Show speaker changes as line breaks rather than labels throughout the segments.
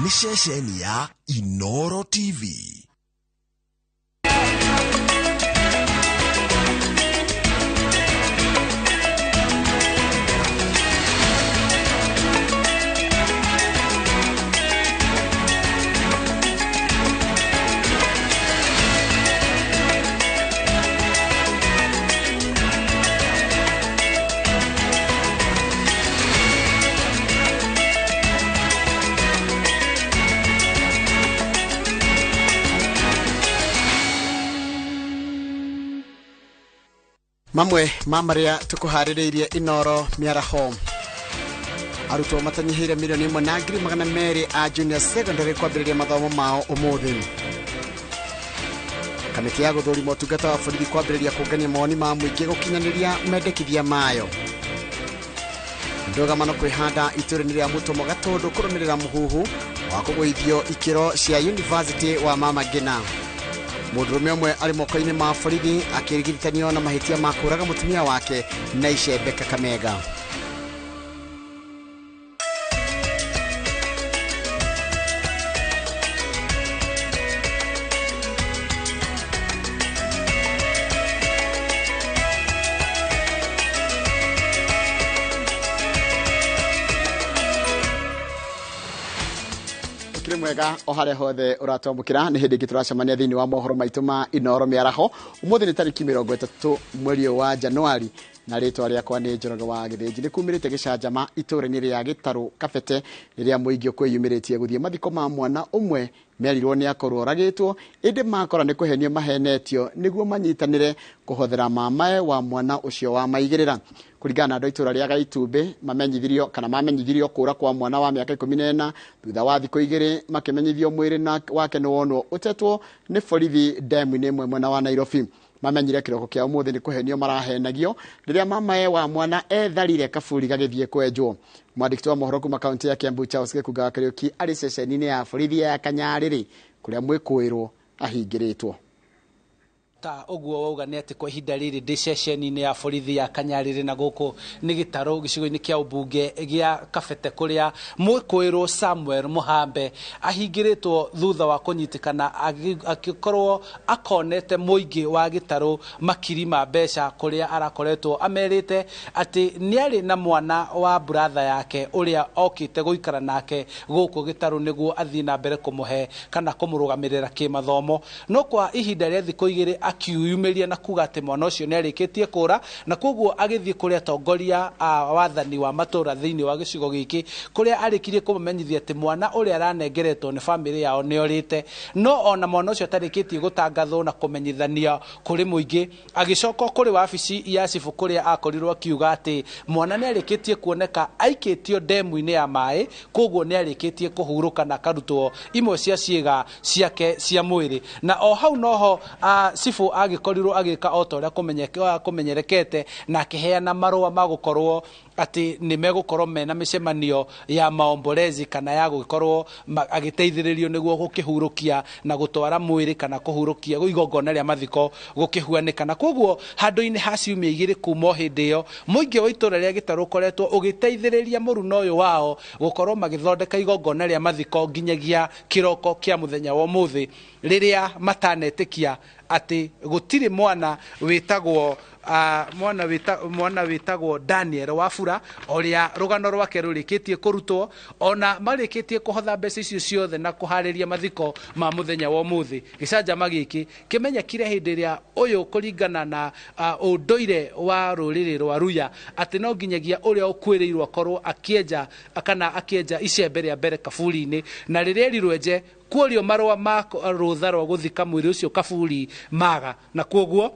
Nĩ ceceni ya Inoro TV.
Mamwe ma marĩa tũkũharĩrĩirie Inoro mĩaraho. Arutwo matanyihĩire 1,200,000 a junior secondary kwambĩrĩria mathomo mao ũmũthĩ. Kamĩtĩ ya gũthũrima ũtungata wa borithi kwambĩrĩria kũngania mawoni ma mũingĩ gũkinyanĩria mendekithia mayo. Ndũgamano kwĩhanda itũũra-inĩ rĩa Mũtomo Gatũndũ kũrũmĩrĩra mũhuhu wa kũgũithio ikĩro cia University wa Mama Ngina. Mũndũrũme ũmwe arĩ moko-inĩ ma borithi akĩrigithanio na mahĩtia ma kũũraga mũtumia wake na icembe Kakamega. Mwega o harĩa hothe ũratwamũkĩra nĩ hĩndĩ ĩngĩ tũracemania thĩinĩ wa mohoro maitũ ma Inoro mĩaraho. Ũmũthĩ nĩ tarĩki 30 mweri wa Januari na rĩtwa rĩakwa nĩ Njoroge wa Gĩthĩnji. Nĩ kumĩrĩte gĩcanjama itũũra-inĩ rĩa Gĩtarũ Kabete rĩrĩa mũingĩ ũkwĩyumĩrĩtie gũthiĩ mathiko ma mwana ũmwe merirwo nĩ akorwo oragĩtwo, ĩndĩ makora nĩ kũhenio mahenetio nĩguo manyitanĩre kũhothera mamae wa mwana ũcio wa maigĩrĩra. Kũringana na andũ a itũũra rĩa Gaitumbĩ mamenyithirio kana mamenyithirio kũra kwa mwana wa mĩaka 14 thutha wa thikũ igĩrĩ makĩmenyithio mwĩrĩ wake nĩ wonwo ũtetwo nĩ borithi ndemu-inĩ ĩmwe mwena wa Nairobi. Mamenyire kĩroko kĩa ũmũthĩ nĩ kũhenio marahenagio rĩrĩa mamae wa mwana etharire kaburi gagĩthiĩ kwenjwo. Mwandĩki wa mohoro kuma kaunti ya Kiambu Charles Gĩkunga wa Kariũki arĩ ceceni-inĩ ya borithi ya Kanyarĩrĩ kũrĩa mwĩkũĩrwo ahingĩrĩtwo.
Ta ũguo wauga nĩ atĩ kwa ihinda rĩrĩ ndĩ ceceni-inĩ ya borithi ya Kanyarĩrĩ na gũkũ nĩ Gĩtarũ gĩcigo-inĩ kĩa ũmbunge gĩa Kabete kũrĩa mwĩkũĩrwo Samuel Mũhambe ahingĩrĩtwo thutha wa kũnyitĩkana agĩkorwo akonete mũingĩ wa Gĩtarũ makiri ma mbeca kũrĩa arakoretwo amerĩte atĩ nĩarĩ na mwana wa buratha yake ũrĩa okĩte gũikara nake gũkũ Gĩtarũ nĩguo athiĩ na mbere kũmũhe kana kũmũrũgamĩrĩra kĩmathomo. No kwa ihinda rĩa thikũ igĩrĩ akiumiria na kuga atĩ mwana ũcio nĩ arĩkĩtie kũra na koguo agĩthiĩ kũrĩ atongoria a wathani wa matũũra thĩinĩ wa gĩcigo gĩkĩ kũrĩa arĩkirie kũmamenyithia atĩ mwana ũrĩa aranengeretwo nĩ bamĩrĩ yao nĩ orĩte. No ona mwana ũcio atarĩkĩtie gũtangathwo na kũmenyithania kũrĩ mũingĩ agĩcoka kũrĩ wabici ya cibũ kũrĩa akorirwo akiuga atĩ mwana nĩ arĩkĩtie kuoneka aikĩtio ndemu-inĩ ya maĩ koguo nĩ arĩkĩtie kũhurũka na akarutwo imwe cia ciĩga ciake cia mwĩrĩ. Na o hau noho cibũ agĩkorirwo agĩka o ta ũrĩa kũmenyerekete na akĩheana marũa ma gũkorwo atĩ nĩ megũkorwo mena mĩcemanio ya maombolezi kana ya gũgĩkorwo agĩteithĩrĩrio nĩguo gũkĩhurũkia na gũtwara mwĩrĩ kana kũhurũkia igongona rĩa mathiko gũkĩhuanĩka. Na koguo handũ-inĩ ha ciumia igĩrĩ kuma o hĩndĩ ĩyo mũingĩ wa itũũra rĩa Gĩtarũ ũkoretwo ũgĩteithĩrĩria mũruna ũyũ wao gũkorwo magĩthondeka igongona rĩa mathiko nginyagia kĩroko kĩa mũthenya wa ũmũthĩ rĩrĩa matanetĩkia atĩ gũtirĩ mwana wĩtagwo mwana wĩtagwo Daniel Wafura ũrĩa rũgano rwake rũrĩkĩtie kũrutwo ona marĩkĩtie kũhotha mbeca icio ciothe na kũharĩria mathiko ma mũthenya wa ũmũthĩ. Gĩcanjama gĩkĩ kĩmenyekire hĩndĩ ĩrĩa ũyũ kũringana na ũndũire wa rũrĩrĩ rwa Ruya atĩ no nginyagia ũrĩa ũkuĩrĩirwo akorwo akĩenja kana akĩenja icembe rĩa mbere kaburi-inĩ na rĩrĩa erirwo enje kuorio marũa ma rũtha rwa gũthika mwĩrĩ ũcio kaburi maga na koguo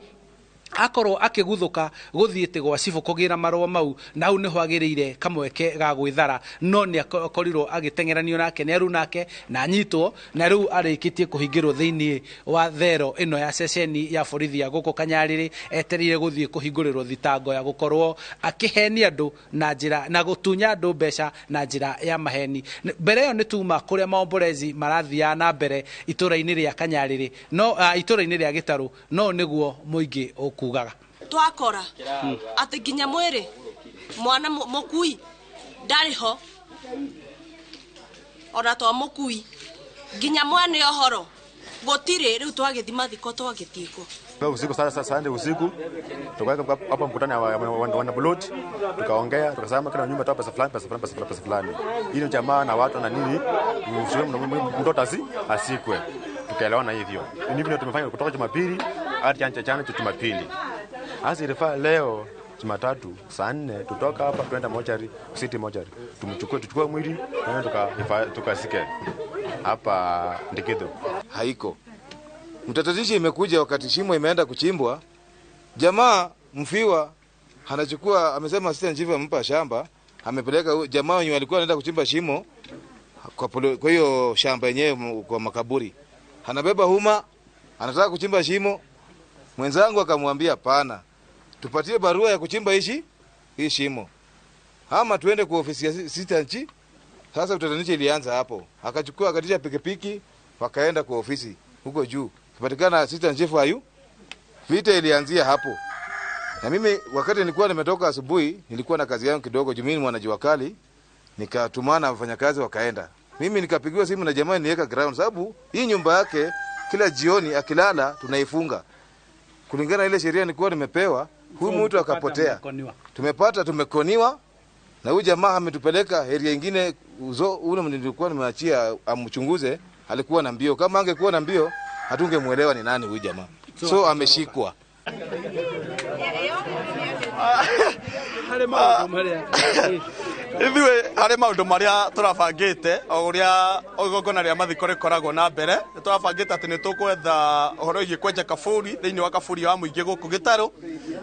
akorwo akĩguthũka gũthiĩte gwa cibũ kũgĩra marũa mau na hau nĩho agĩrĩire kamweke ga gwĩthara no nĩ akorirwo agĩteng'eranio nake nĩ aru nake na anyitwo na rĩu arĩkĩtie kũhingĩrwo thĩinĩ wa thero ĩno ya ceceni ya borithi ya gũkũ Kanyarĩrĩ etereire gũthiĩ kũhingũrĩrwo thitango ya gũkorwo akĩhenia andũ na njĩra na gũtunya andũ mbeca na njĩra ya maheni. Mbere ĩyo nĩ tuma kũrĩa maombolezi marathiaga na mbere itũũra-inĩ rĩa Kanyarĩrĩ no itũũra-inĩ rĩa Gĩtarũ no nĩguo mũingĩ ũkugaga
twakora atĩ nginya mwĩrĩ mwana mũkui ndarĩ ho. Ona twa mũkui nginya mwene ũhoro gũtirĩ. Rĩu twagĩthi mathiko twagĩthiĩ kũ?
Usiku sasa, saa 4 usiku tukaweka hapa mkutano wa wana plot, tukaongea, tukasema kila nyumba toa pesa fulani, pesa fulani, pesa fulani, pesa fulani, ili jamaa na watu na nini, mtoto asikwe. Tukaelewana hivyo. Ndivyo tumefanya kutoka Jumapili hadi jana Jumapili. Sasa ilifaa leo Jumatatu saa 4 tutoka hapa tuenda mochari, city mochari, tumchukue, tuchukue mwili tuende tukasike hapa Ndikidho.
Haiko mtatatishi imekuja wakati shimo imeenda kuchimbwa, jamaa mfiwa anachukua, amesema assistant chief amempa shamba, amepeleka jamaa wenye walikuwa wanaenda kuchimba shimo kwa hiyo shamba yenyewe kwa makaburi, anabeba huma, anataka kuchimba shimo. Mwenzangu akamwambia hapana, tupatie barua ya kuchimba hii shimo ama tuende kwa ofisi ya assistant chief. Sasa utatanishi ilianza hapo, akachukua akatisha pikipiki, wakaenda kwa ofisi huko juu, kupatikana assistant chief hayu. Vita ilianzia hapo. Na mimi wakati nilikuwa nimetoka asubuhi, nilikuwa na kazi yangu kidogo, juu mimi mwanajua kali, nikatumana wafanyakazi wakaenda. Mimi nikapigiwa simu na jamaa niweka ground, sababu hii nyumba yake kila jioni akilala tunaifunga. Kulingana na ile sheria nilikuwa nimepewa, huyu mtu akapotea. Tumepata, tumekoniwa na huyu jamaa ametupeleka area nyingine, uzo ule nilikuwa nimeachia amchunguze, alikuwa na mbio. Kama angekuwa na mbio hatungemuelewa ni nani huyu jamaa. So ameshikwa.
Ithuĩ harĩ maũndũ marĩa tũrabangĩte o ũrĩa igongona rĩa mathiko rĩkoragwo na mbere, nĩ tũrabangĩte atĩ nĩ tũkwetha ũhoro wĩgiĩ kwenja kaburi thĩinĩ wa kaburi wa mũingĩ gũkũ Gĩtarũ,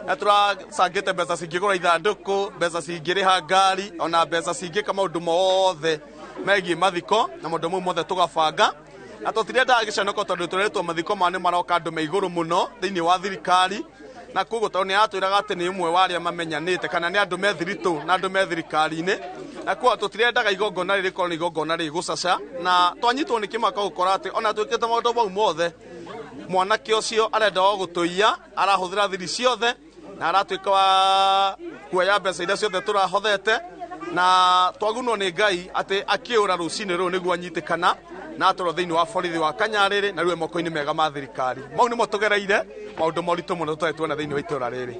na tũracangĩte mbeca cingĩgũra ithandũkũ, mbeca cingĩrĩha ngari, ona mbeca cingĩka maũndũ mothe megiĩ mathiko, na maũndũ mau mothe tũgabanga. Na tũtirendaga gĩconoko tondũ tũretwo mathiko maya nĩ maroka andũ me igũrũ mũno thĩinĩ wa thirikari, na koguo tondũ nĩ aratwĩraga atĩ nĩ ũmwe wa arĩa mamenyanĩte kana nĩ andũ me thiritũ na andũ me thirikari-inĩ, na koguo tũtirendaga igongona rĩrĩ rĩkorwo nĩ igongona rĩgũcaca, na twanyitwo nĩ kĩmaka gũkora atĩ ona twĩkĩte maũndũ mau mothe, mwanake ũcio arenda o gũtũiya, arahũthĩra thiri ciothe na aratuĩka wa kuoya mbeca iria ciothe tũrahothete, na twagunwo nĩ Ngai atĩ akĩũra rũcinĩ rũrũ nĩguo anyitĩkana na atwarwo thĩinĩ wa borithi wa Kanyarĩrĩ na rĩu e moko-inĩ mega ma thirikari. Mau nĩmo tũgereire maũndũ moritũ mũno tũtarĩ tuona thĩinĩ wa itũra rĩrĩ.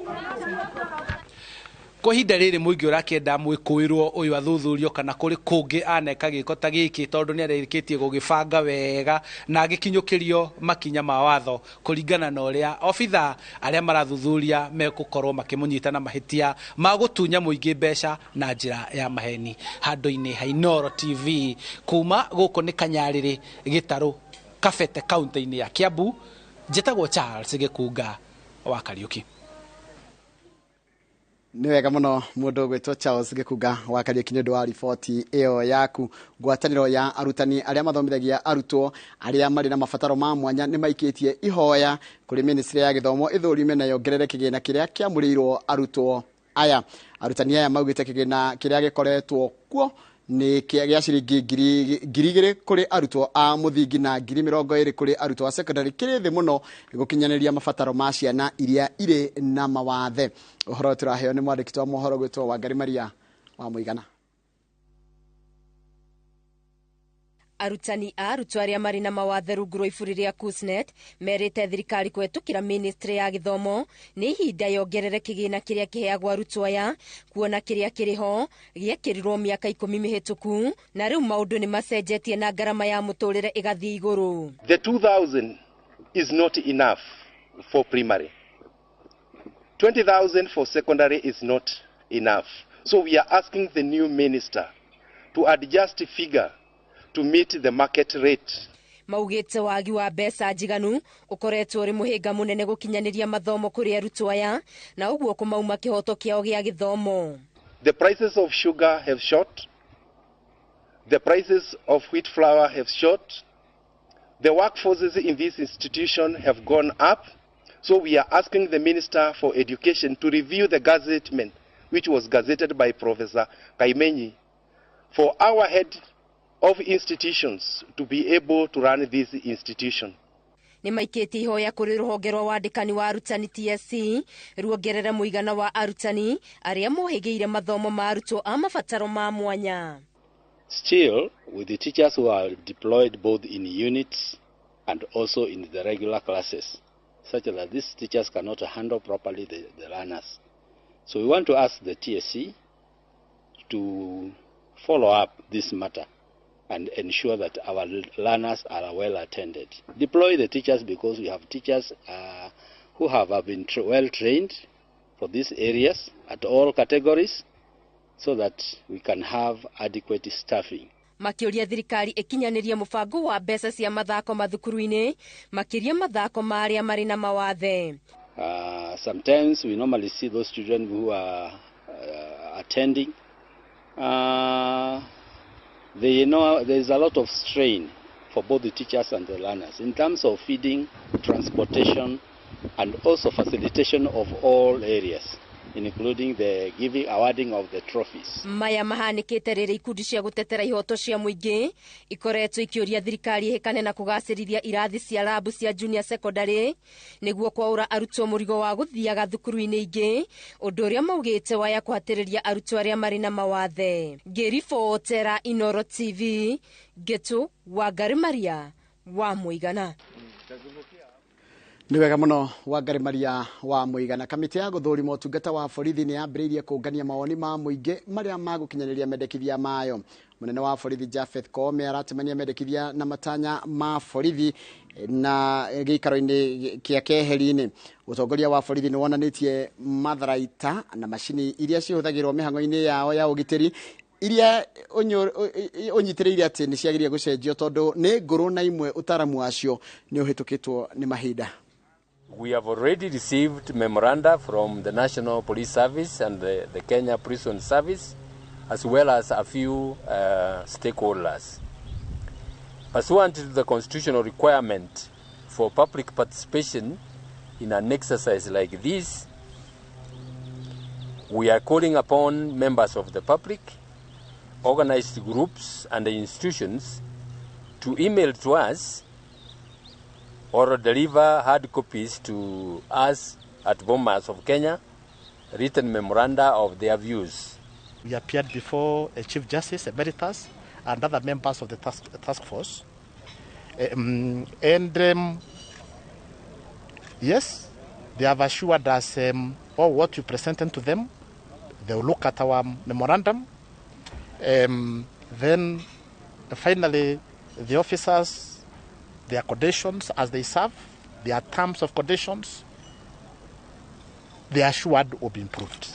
Kwa ihinda rĩrĩ mũingĩ ũrakĩenda mwĩkũĩrwo ũyũ athuthurio kana kũrĩ kũngĩ aneka gĩko ta gĩkĩ, tondũ nĩ arĩkĩtie gũgĩbanga wega na agĩkinyũkĩrio makinya ma watho kũringana na ũrĩa obitha arĩa marathuthuria megũkorwo makĩmũnyita na mahĩtia ma gũtunya mũingĩ mbeca na njĩra ya maheni. Handũ-inĩ ha Inooro TV kuma gũkũ nĩ Kanyarĩrĩ, Gĩtarũ, Kabete, kaunti-inĩ ya Kiambu, njĩtagwo Charles Gĩkunga wa Kariũki.
Nĩ wega mũno mũndũ ũgwĩtwo Charles Gĩkunga wa Kariũki nĩ ũndũ wa riboti ĩyo yaku. Ngwatanĩro ya arutani arĩa mathomithagia arutwo arĩa marĩ na mabataro ma mwanya nĩ maikĩtie ihoya kũrĩ ministry ya gĩthomo ĩthũrime na yongerere kĩgĩna kĩrĩa kĩamũrĩirwo arutwo aya. Arutani aya maugĩte kĩgĩna kĩrĩa gĩkoretwo kuo nĩ gĩa ciringi 2,000 kũrĩ arutwo a mũthingi na 20,000 kũrĩ arutwo a secondary, kĩrĩ thĩ mũno gũkinyanĩria mabataro ma ciana iria irĩ na mawathe. Ũhoro tũraheo nĩ mwandĩki wa mohoro gwĩtwo Wangari Maria wa Mũigana.
Arutani a arutwo arĩa marĩ na mawathe rungu rwa iburi rĩa KUSNET merĩte thirikari kũhetũkĩra ministry ya gĩthomo nĩ ihinda yongerere kĩgĩna kĩrĩa kĩheagwo arutwo aya, kuona kĩrĩa kĩrĩ ho gĩekĩrirwo mĩaka 10 mĩhĩtũku na rĩu maũndũ nĩ macenjetie na ngarama ya mũtũrĩre ĩgathiĩ igũrũ.
The 2,000 is not enough for primary. 20,000 for secondary is not enough. So we are asking the new minister to adjust figure to meet the market rate.
Maugĩte wagi wa mbeca njiganu ũkoretwo ũrĩ mũhĩnga mũnene gũkinyanĩria mathomo kũrĩ arutwo aya na ũguo kũmauma kĩhoto kĩao gĩa gĩthomo.
The prices of sugar have shot. The prices of wheat flour have shot. The workforces in this institution have gone up. So we are asking the Minister for Education to review the gazettement, which was gazetted by Professor Kaimenyi, for our head of institutions to be able to run this institution.
Nĩ maikĩtie ihoya kũrĩ rũhonge rwa wandĩkani wa arutani TSC ruongerere mũigana wa arutani arĩa mohĩgĩire mathomo ma arutwo a mabataro ma mwanya.
Still, with the teachers who are deployed both in units and also in the regular classes, such that these teachers cannot handle properly the learners. So we want to ask the TSC to follow up this matter and ensure that our learners are well attended. Deploy the teachers because we have teachers who have been well trained for these areas at all categories so that we can have adequate staffing.
Makĩũria thirikari ĩkinyanĩrie mũbango wa mbeca cia mathako mathukuru-inĩ, makĩria mathako ma arĩa marĩ na mawathe.
Sometimes we normally see those children who are attending. They know there is a lot of strain for both the teachers and the learners in terms of feeding, transportation, and also facilitation of all areas, including the giving, awarding of the trophies.
Maya mahanĩkĩte rĩrĩa ikundi cia gũtetera ihoto cia mũingĩ ikoretwo ikĩũria thirikari ĩhĩkane na kũgacĩrithia irathi cia rabu cia junior secondary nĩguo kwaũra arutwo mũrigo wa gũthiaga thukuru-inĩ ingĩ, ũndũ ũrĩa maugĩte waya kũhatĩrĩria arutwo arĩa marĩ na mawathe. Ngĩribotera Inoro TV, Ngetu Wangari Maria wa Mũigana.
Nĩ wega mũno Wangari Maria wa Mũigana. Kamĩtĩ ya gũthũrima ũtungata wa borithi nĩ yambĩrĩirie kũngania mawoni ma mũingĩ marĩa magũkinyanĩria mendekithia mayo. Mũnene wa borithi Japheth Koome aratemania mendekithia na matanya ma borithi na gĩikaro-inĩ kĩa keheri-inĩ. Ũtongoria wa borithi nĩ wonanĩtie matharaita na macini iria cihũthagĩrwo mĩhang'o-inĩ yao ya ũgitĩri iria ũnyitĩrĩire atĩ nĩ ciagĩrĩire gũcenjio tondũ nĩ ngũrũ na imwe ũtaaramu wacio nĩ ũhĩtũkĩtwo nĩ mahinda.
We have already received memoranda from the National Police Service and the Kenya Prison Service, as well as a few stakeholders. Pursuant to the constitutional requirement for public participation in an exercise like this, we are calling upon members of the public, organized groups and institutions to email to us or deliver hard copies to us at Bomas of Kenya, written memoranda of their views.
We appeared before a Chief Justice Emeritus and other members of the task force. Yes, they have assured us all what we presented to them. They will look at our memorandum. Then finally, the officers, their conditions as they serve, their terms of conditions, they are assured will be improved.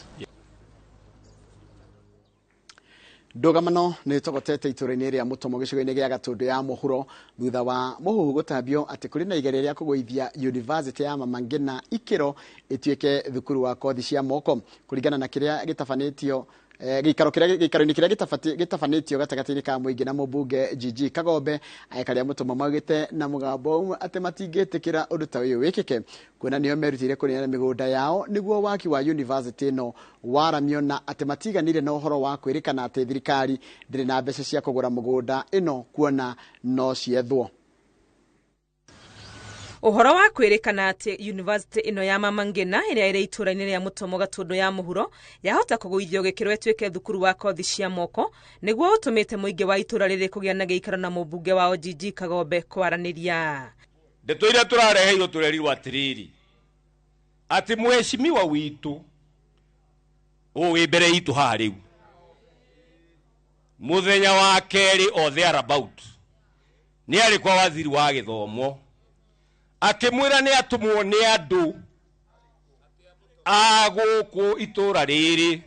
Ndũgamano nĩ togotete itũra-inĩ rĩa Mũtomo gĩcigo-inĩ gĩa Gatũndũ ya mũhuro thutha wa mũhuhu gũtambio atĩ kũrĩ na igeria rĩa kũgũithia University ya Mama Ngina ikĩro ĩtuĩke thukuru wa kothi cia moko kũringana na kĩrĩa gĩtabanĩtio gĩikaro-inĩ kĩrĩa gĩtabanĩtio gatagatĩ-inĩ ka mũingĩ na mũmbunge GG Kagombe. Aikari a Mũtomo maugĩte na mũgambo ũmwe atĩ matingĩtĩkĩra ũndũ ta ũyũ wĩkĩke kuona nĩo merutĩire kũneana mĩgũnda yao nĩguo waki wa university ĩno waramio na atĩ matiganire na ũhoro wa kwĩrĩkana atĩ thirikari ndĩrĩ na mbeca cia kũgũra mũgũnda ĩno kuona no ciethwo.
Ũhoro wa kwĩrĩkana atĩ university ĩno ya Mama Ngina ĩrĩa ĩrĩ itũra-inĩ rĩa Mũtomo Gatũndũ ya mũhuro yahota kũgũithio gĩkĩro ĩtuĩke thukuru wa kothi cia moko nĩguo ũtũmĩte mũingĩ wa itũra rĩrĩ kũgĩa na gĩikaro na mũmbunge wao GG Kagombe kwaranĩria.
Ndeto iria tũrareheirwo tũrerirwo atĩrĩrĩ atĩ mũheshimiwa witũ ũyũ wĩ mbere itũ haha rĩu mũthenya wa kerĩ o there about nĩ arĩ kwa waziri wa gĩthomo akĩmwĩra nĩ atũmwo nĩ andũ a gũkũ itũra rĩrĩ.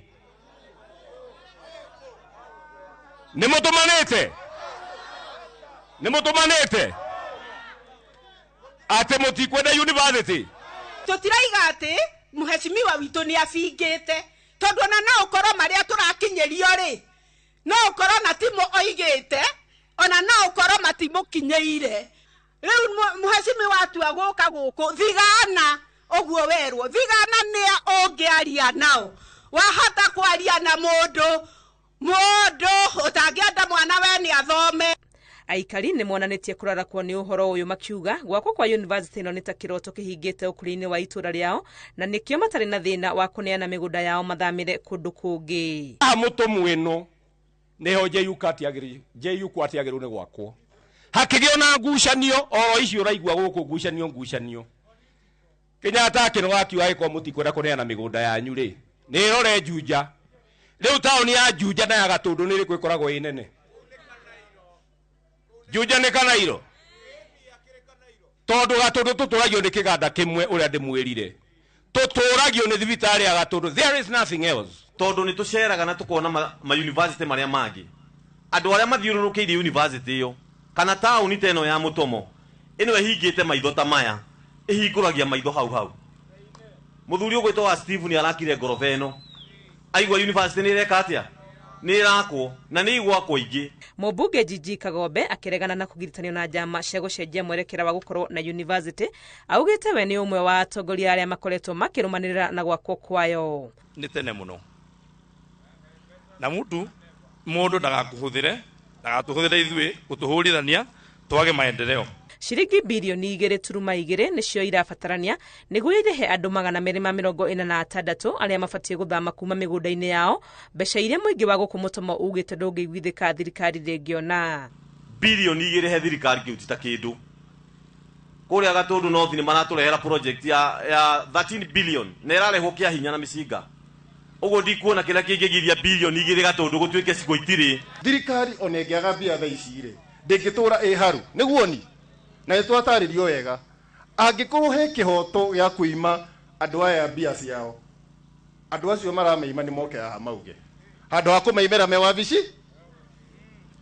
Nĩ mũtũmanĩte? Nĩ mũtũmanĩte atĩ mũtikwenda university?
Tũtiraiga atĩ mũheshimiwa witũ nĩ abingĩte tondũ ona no ũkorwo marĩa tũrakinyĩrio rĩ no ũkorwo na timo oigĩte ona no ũkorwo matimũkinyĩire. Rĩu mũheshimiwa atua gũka gũkũ thigana ũguo werwo thigana nĩa ũngĩaria nao wahota kwaria na mũndũ ũtangĩenda mwana we nĩ athome.
Aikari nĩ monanĩtie kũrarakwo nĩ ũhoro ũyũ makiuga gwakwo kwa university ĩno nĩ ta kĩroto kĩhingĩte ũkũrĩ-inĩ wa itũra rĩao na nĩkĩo matarĩ na thĩna wa kũneana mĩgũnda yao mathamĩre kũndũ kũngĩ.
Haha Mũtomo ĩno Nĩho JKUAT yagĩrĩirwo nĩ gwakwo. Hakĩgĩa na ngucanio oro icio ũraigua gũkũ, ngucanio. Kenyatta akĩnoga akiuga agĩkorwo mũtikwenda kũneana mĩgũnda yanyu rĩ, nĩ ĩrore Juja. Rĩu taũni ya Juja na ya Gatũndũ nĩ ĩrĩkũ ĩkoragwo ĩ nene? Juja nĩ Kanairo, tondũ Gatũndũ tũtũragio nĩ kĩganda kĩmwe ũrĩa ndĩmwĩrire, tũtũragio nĩ thibitarĩ ya Gatũndũ, there is nothing else.
Tondũ nĩ tũceraga na tũkona ma university marĩa mangĩ, andũ arĩa mathiũrũrũkĩirie university ĩyo kana taũni ta ĩno ya Mũtomo ĩno ĩhingĩte maitho ta maya, ĩhingũragia maitho hau hau. Mũthuri ũgwĩtwo wa Steve nĩ arakire ngoroba ĩno, aigua university nĩ ĩreka atĩa, nĩ ĩrakwo na nĩ igwakwo ingĩ.
Mũmbunge Gigi Kagombe akĩregana na kũgiritanio na njama cia gũcenjia mwerekera wa gũkorwo na university, augĩte we nĩ ũmwe wa atongoria arĩa makoretwo makĩrũmanĩrĩra na gwakwo kwayo.
Nĩ tene mũno na mũndũ ndagakũhũthĩre, ndagatũhũthĩre ithuĩ gũtũhũrithania twage maendeleo.
Ciringi birioni 2.2 nĩcio irabatarania nĩguo irĩhe andũ 246 arĩa mabatiĩ gũthama kuma mĩgũnda-inĩ yao, mbeca iria mũingĩ wa gũkũ Mũtomo ugĩte ndũngĩiguithĩka thirikari ndĩngĩona.
Birioni 2 he thirikari kĩu ti ta kĩndũ. Kũrĩa Gatũndũ North nĩ maratũrehera project ya 13 billion na ĩrarehwo kĩa hinya na mĩcinga. Ũguo ndikuona kĩrĩa kĩngĩgiria birioni 2 Gatũndũ gũtuĩke cigo itirĩ.
Thirikari ona ĩngĩaga mbia thaa ici rĩ, ndĩngĩtũra ĩ haru nĩguo ni na nĩ twatarĩrio wega, angĩkorwo he kĩhoto gĩa kũima andũ aya mbia ciao, andũ acio marameima nĩ moke haha mauge handũ ha kũmeimĩra me wabici.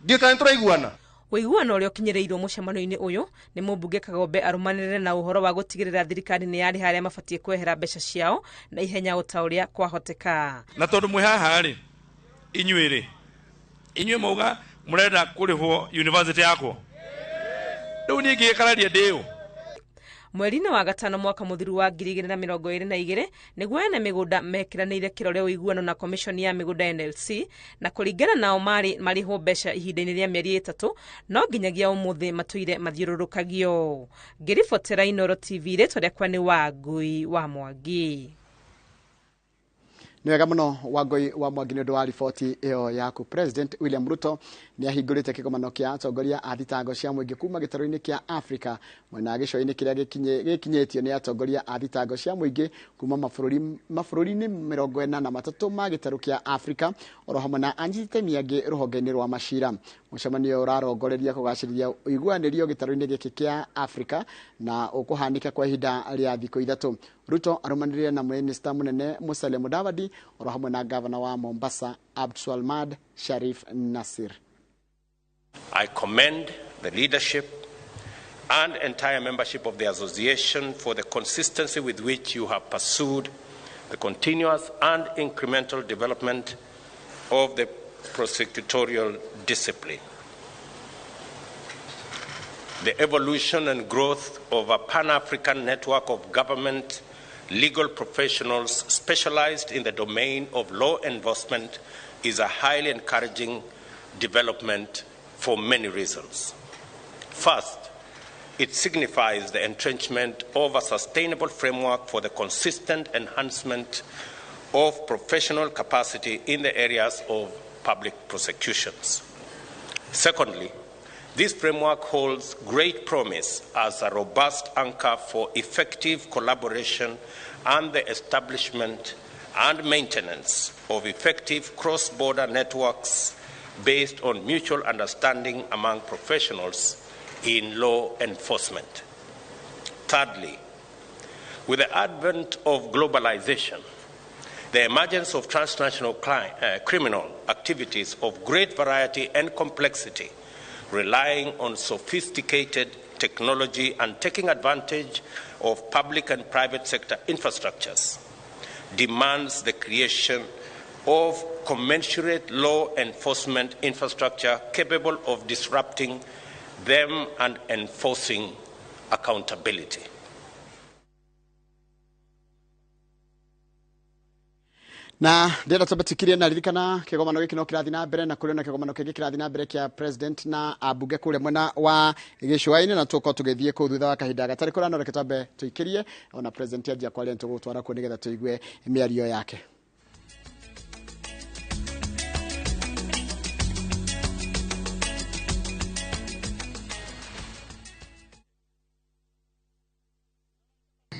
Ndiũ kana nĩtũraiguana.
Ũiguano ũrĩa ũkinyĩrĩirwo mũcemanio-inĩ ũyũ nĩ mũmbunge Kagombe arũmanĩrĩre na ũhoro wa gũtigĩrĩra thirikari nĩ yarĩha arĩa mabatiĩ kwehera mbeca ciao na ihenya o ta ũrĩa kwahoteka.
Na tondũ mwĩ haha rĩ, inyuĩ rĩ, inyuĩ mauga mũrenda kũrĩhwo university yakwa, rĩu niĩ ngĩgĩkararia ndĩũ.
Mweri-inĩ wa gatano mwaka mũthiru wa 2022 nĩguo ene mĩgũnda mekĩranĩire kĩrore ũiguano na commission ya mĩgũnda NLC, na kũringana nao marĩ marĩhwo mbeca ihinda-inĩ rĩa mĩeri 3 no nginyagia ũmũthĩ matũire mathiũrũrũkagio. Ngĩribotera Inooro TV, rĩtwa rĩakwa nĩ Wangui wa Mwangi.
Nĩ wega mũno Wangui wa Mwangi nĩ ũndũ wa riboti ĩyo yaku. President William Ruto nĩ ahingũrĩte kĩgomano kĩa atongoria a thitango cia mũingĩ kuma gĩtarũ-inĩ kĩa Afrika mwena wa gĩcũa-inĩ kĩrĩa gĩkinyĩtio nĩ atongoria a thitango cia mũingĩ kuma mabũrũri-inĩ 43 ma gĩtarũ kĩa Afrika oro hamwe na anyiti itemi angĩ rũhonge-inĩ rwa macira. Mũcemanio ũrarongoreria kũgacĩrithia ũiguanĩrio gĩtarũ-inĩ gĩkĩ kĩa Afrika na ũkũhanĩka kwa ihinda rĩa thikũ 3. Ruto arũmanĩrĩire na Minista mũnene Musalia Mudavadi oro hamwe na gavana wa Mombasa Abdulswamad Sharif Nasir.
I commend the leadership and entire membership of the association for the consistency with which you have pursued the continuous and incremental development of the prosecutorial discipline. The evolution and growth of a Pan-African network of government legal professionals specialized in the domain of law enforcement is a highly encouraging development for many reasons. First, it signifies the entrenchment of a sustainable framework for the consistent enhancement of professional capacity in the areas of public prosecutions. Secondly, this framework holds great promise as a robust anchor for effective collaboration and the establishment and maintenance of effective cross-border networks based on mutual understanding among professionals in law enforcement. Thirdly, with the advent of globalization, the emergence of transnational criminal activities of great variety and complexity, relying on sophisticated technology and taking advantage of public and private sector infrastructures, demands the creation of commensurate law enforcement infrastructure capable of disrupting them and enforcing accountability.
Na ndĩrenda twambe tũkirie na ririkana kĩgomano gĩkĩ no kĩrathiĩ na mbere na kũrĩ na kĩgomano kĩngĩ kĩrathiĩ na mbere kĩa president na ambunge kũrĩa mwena wa gĩcũa-inĩ, na tũgũkorwo tũgĩthiĩ kũu thutha wa kahinda gatarĩ kũraya, no reke twambe tũikĩrie ona president anjia kwaria nĩtũgũtwara kuo nĩgetha tũigue mĩario yake.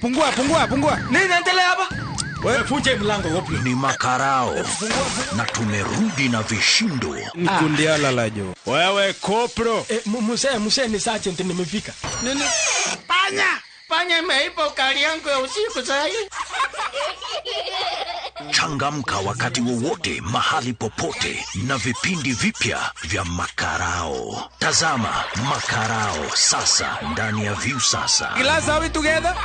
Pungua, pungua, pungua. Nini inaendelea hapa? Wewe funje mlango gopi.
Ni makarao na tumerudi na vishindo.
Nikundiala la jo. Wewe kopro. Mzee, mzee ni sergeant nimefika.
Nini? Panya! Panya imeiba ukali yangu ya usiku sasa hii.
Changamka wakati wowote, mahali popote, na vipindi vipya vya Makarao. Tazama Makarao sasa ndani ya Viusasa.
Glass, are we together?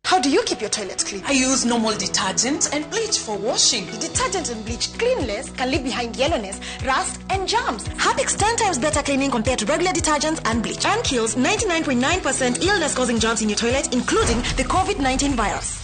How do you keep your toilet clean?
I use normal detergent and bleach for washing.
The detergent and bleach cleanless can leave behind yellowness, rust, and germs. Harpic's 10 times better cleaning compared to regular detergents and bleach, and kills 99.9% illness-causing germs in your toilet, including the COVID-19 virus.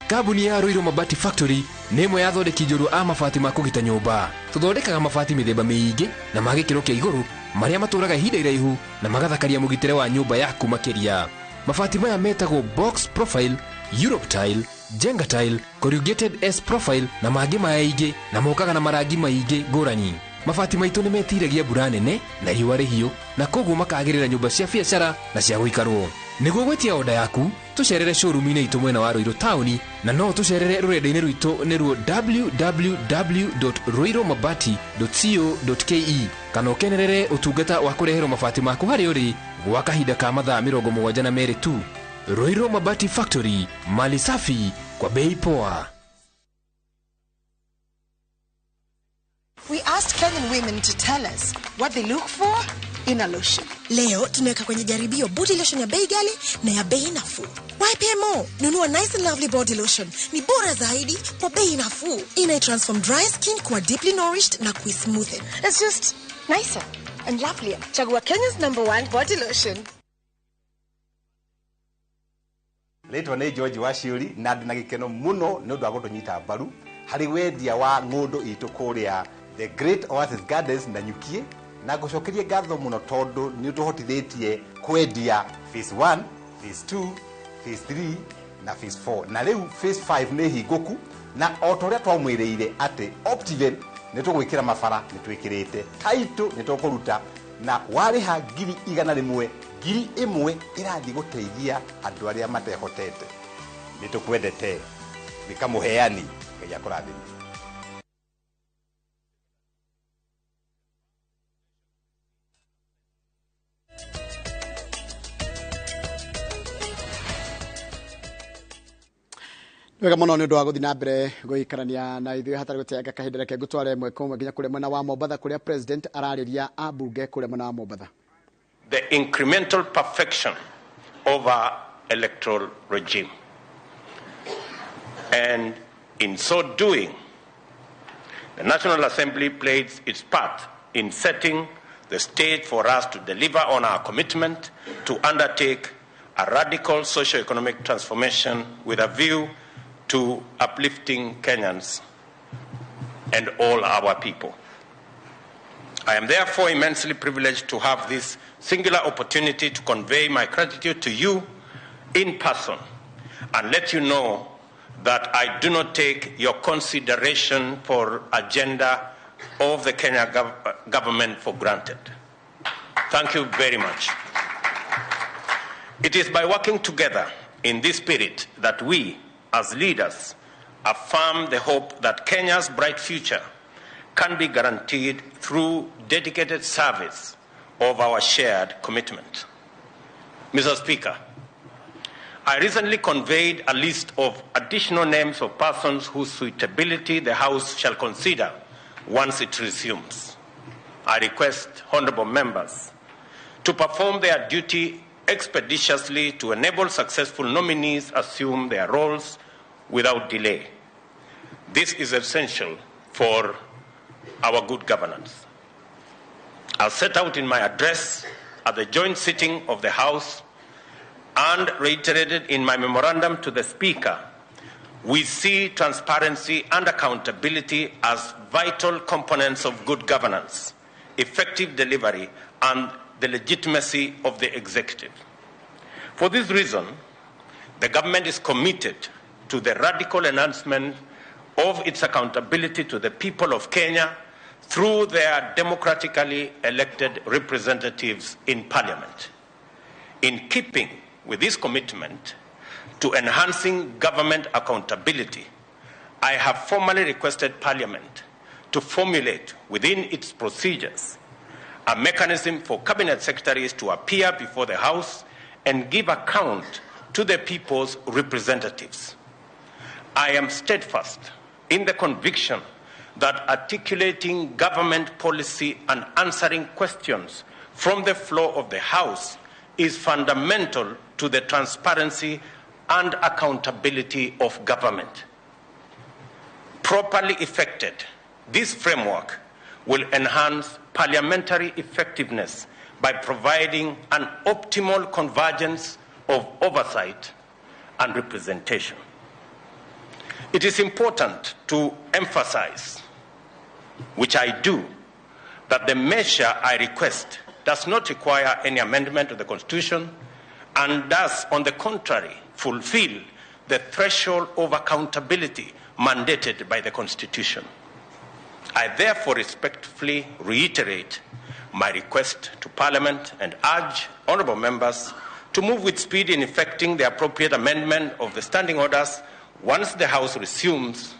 Kambuni ya Ruiru Mabati Factory nĩ ĩmwe ya athondeki njorua a mabati ma kũgita nyũmba. Tũthondekaga mabati mĩthemba mĩingĩ na ma gĩkĩro kĩa igũrũ marĩa matũraga ihinda iraihu na magathakaria mũgitĩre wa nyũmba yaku makĩria. Mabati maya metagwo box profile, Europe tile, Jenga tile, corrugated S profile na mangĩ maingĩ, na mokaga na marangi maingĩ ngũrani. Mabati maitũ nĩ metiragia mbura nene na riũa rĩhiũ, na koguo makagĩrĩra nyũmba cia biacara na cia gũikarwo. Nĩguo gwĩtia oda yaku, tũcerere showroom-inĩ itũ mwena wa Ruiru taũni, na no tũcerere rũrenda-inĩ rwitũ nĩruo www.ruirumabati.co.ke, kana ũkenerere ũtungata wa kũreherwo mabati maku harĩa ũrĩ gwa kahinda ka mathaa 72 tu. Ruiru Mabati Factory, mali safi kwa bei poa.
We asked Kenyan women to tell us what they look for in a lotion. Leo tunaweka kwenye jaribio body lotion ya bei ghali na ya bei nafuu. YPMO, nunua Nice and Lovely body lotion. Ni bora zaidi kwa bei nafuu. Ina transform dry skin kuwa deeply nourished na kuismoothen. It's just nicer and lovelier. Chagua Kenya's #1 body lotion.
Rĩtwa nĩ George Waciũri na ndĩ na gĩkeno mũno nĩ ũndũ wa gũtũnyita mbaru harĩ wendia wa ng'ũndũ itũ kũrĩa The Great Oasis Gardens na Nyukie, na ngũcokerie ngatho mũno tondũ nĩ ũtũhotithĩtie kwendia phase 1, phase 2, phase 3 na phase 4, na rĩu phase 5 nĩ hingũku, na o ta ũrĩa twamwĩrĩire atĩ Optiven nĩ tũgwĩkĩra mabara nĩ twĩkĩrĩte, title nĩ tũkũruta, na warĩha 100,000, 1,000 ĩrathiĩ gũteithia andũ arĩa matehotete. Nĩ tũkwendete, nĩ kamũheani, Ngai akũrathime.
Wega mũno nĩ ũndũ wa gũthiĩ na mbere gũikarania na ithuĩ hatarĩ gũteanga kahinda, reke ngũtware ĩmwe kwa ĩmwe nginya kũrĩa mwena wa Mombatha kũrĩa president ararĩria ambunge kũrĩa mwena wa Mombatha.
The incremental perfection of our electoral regime. And in so doing, the National Assembly plays its part in setting the stage for us to deliver on our commitment to undertake a radical socio-economic transformation with a view to uplifting Kenyans and all our people. I am therefore immensely privileged to have this singular opportunity to convey my gratitude to you in person and let you know that I do not take your consideration for agenda of the Kenya government for granted. Thank you very much. It is by working together in this spirit that we, as leaders, affirm the hope that Kenya's bright future can be guaranteed through dedicated service of our shared commitment. Mr. Speaker, I recently conveyed a list of additional names of persons whose suitability the House shall consider once it resumes. I request honorable members to perform their duty expeditiously to enable successful nominees assume their roles without delay. This is essential for our good governance. As set out in my address at the joint sitting of the House and reiterated in my memorandum to the Speaker, we see transparency and accountability as vital components of good governance, effective delivery, and the legitimacy of the executive. For this reason, the government is committed to the radical enhancement of its accountability to the people of Kenya through their democratically elected representatives in Parliament. In keeping with this commitment to enhancing government accountability, I have formally requested Parliament to formulate within its procedures a mechanism for cabinet secretaries to appear before the House and give account to the people's representatives. I am steadfast in the conviction that articulating government policy and answering questions from the floor of the House is fundamental to the transparency and accountability of government. Properly effected, this framework will enhance parliamentary effectiveness by providing an optimal convergence of oversight and representation. It is important to emphasize, which I do, that the measure I request does not require any amendment to the Constitution and does, on the contrary, fulfill the threshold of accountability mandated by the Constitution. I therefore respectfully reiterate my request to Parliament and urge honourable members to move with speed in effecting the appropriate amendment of the standing orders once the House resumes,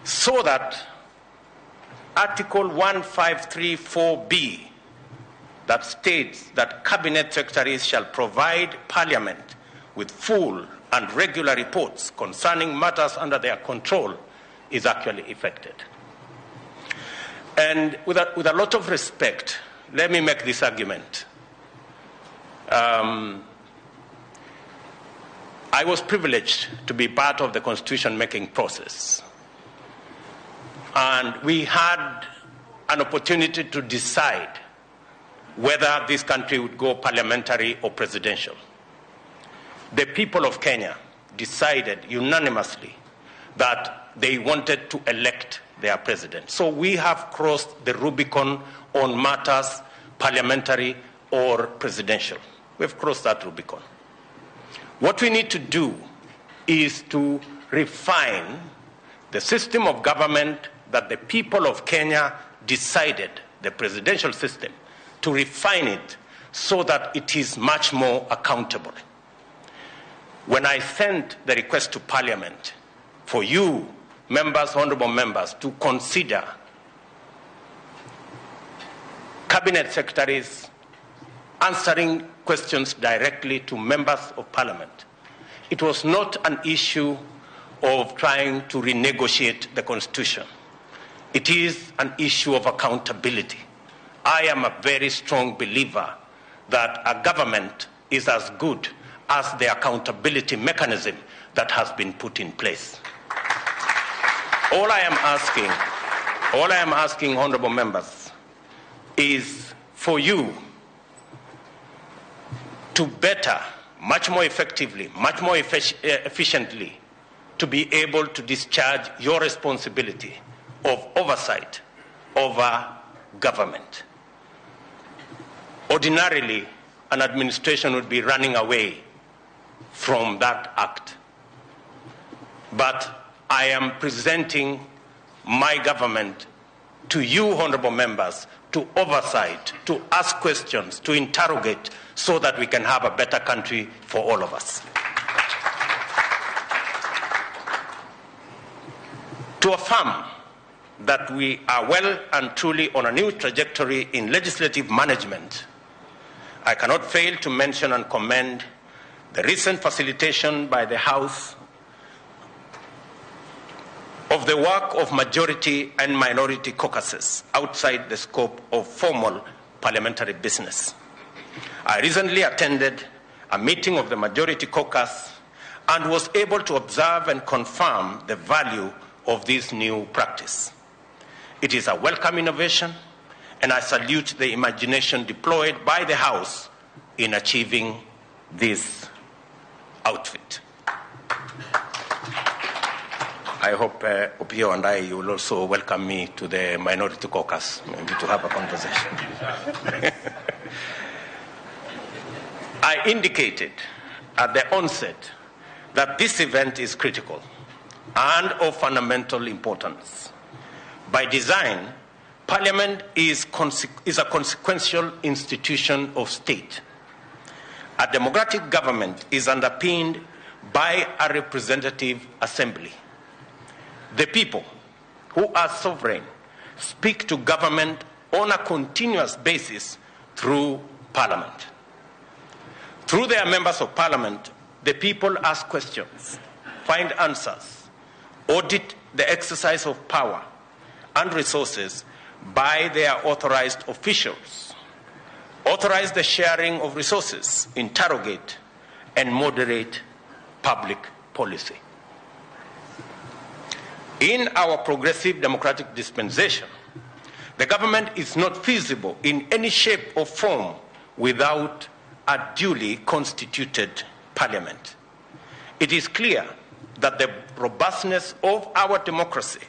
so that Article 1534B that states that cabinet secretaries shall provide Parliament with full and regular reports concerning matters under their control is actually effected. And with a lot of respect, let me make this argument. I was privileged to be part of the constitution-making process. And we had an opportunity to decide whether this country would go parliamentary or presidential. The people of Kenya decided unanimously that they wanted to elect their president. So we have crossed the Rubicon on matters parliamentary or presidential. We've crossed that Rubicon. What we need to do is to refine the system of government that the people of Kenya decided, the presidential system, to refine it so that it is much more accountable. When I sent the request to Parliament for you, members, honorable members, to consider cabinet secretaries answering questions directly to members of Parliament, it was not an issue of trying to renegotiate the Constitution. It is an issue of accountability. I am a very strong believer that a government is as good as the accountability mechanism that has been put in place. All I am asking, honorable members, is for you to better, much more effectively, much more efficiently, to be able to discharge your responsibility of oversight over government. Ordinarily, an administration would be running away from that act. But I am presenting my government to you, honorable members, to oversight, to ask questions, to interrogate, so that we can have a better country for all of us. To affirm that we are well and truly on a new trajectory in legislative management, I cannot fail to mention and commend the recent facilitation by the House of the work of majority and minority caucuses outside the scope of formal parliamentary business. I recently attended a meeting of the majority caucus and was able to observe and confirm the value of this new practice. It is a welcome innovation, and I salute the imagination deployed by the House in achieving this outfit. I hope Opio and I, you will also welcome me to the minority caucus, maybe to have a conversation. I indicated at the onset that this event is critical and of fundamental importance. By design, Parliament is a consequential institution of state. A democratic government is underpinned by a representative assembly. The people, who are sovereign, speak to government on a continuous basis through Parliament. Through their members of Parliament, the people ask questions, find answers, audit the exercise of power and resources by their authorized officials, authorize the sharing of resources, interrogate and moderate public policy. In our progressive democratic dispensation, the government is not feasible in any shape or form without a duly constituted parliament. It is clear that the robustness of our democracy,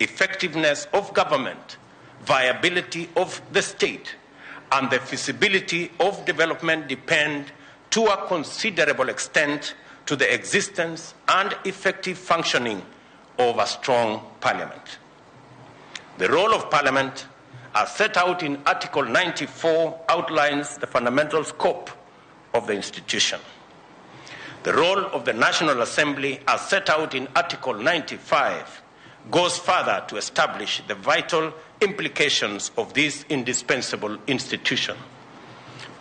effectiveness of government, viability of the state, and the feasibility of development depend to a considerable extent to the existence and effective functioning of a strong parliament. The role of parliament, as set out in Article 94, outlines the fundamental scope of the institution. The role of the National Assembly, as set out in Article 95, goes further to establish the vital implications of this indispensable institution.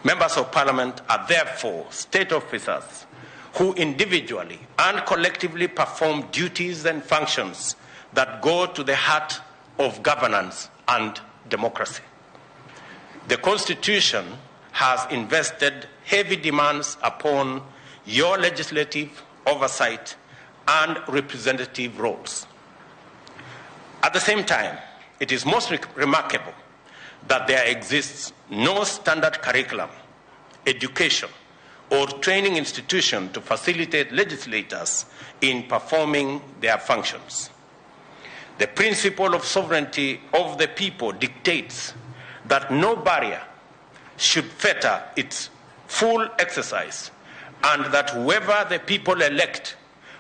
Members of Parliament are therefore state officers who individually and collectively perform duties and functions that go to the heart of governance and democracy. The Constitution has invested heavy demands upon your legislative oversight and representative roles. At the same time, it is most remarkable that there exists no standard curriculum, education, or training institution to facilitate legislators in performing their functions. The principle of sovereignty of the people dictates that no barrier should fetter its full exercise, and that whoever the people elect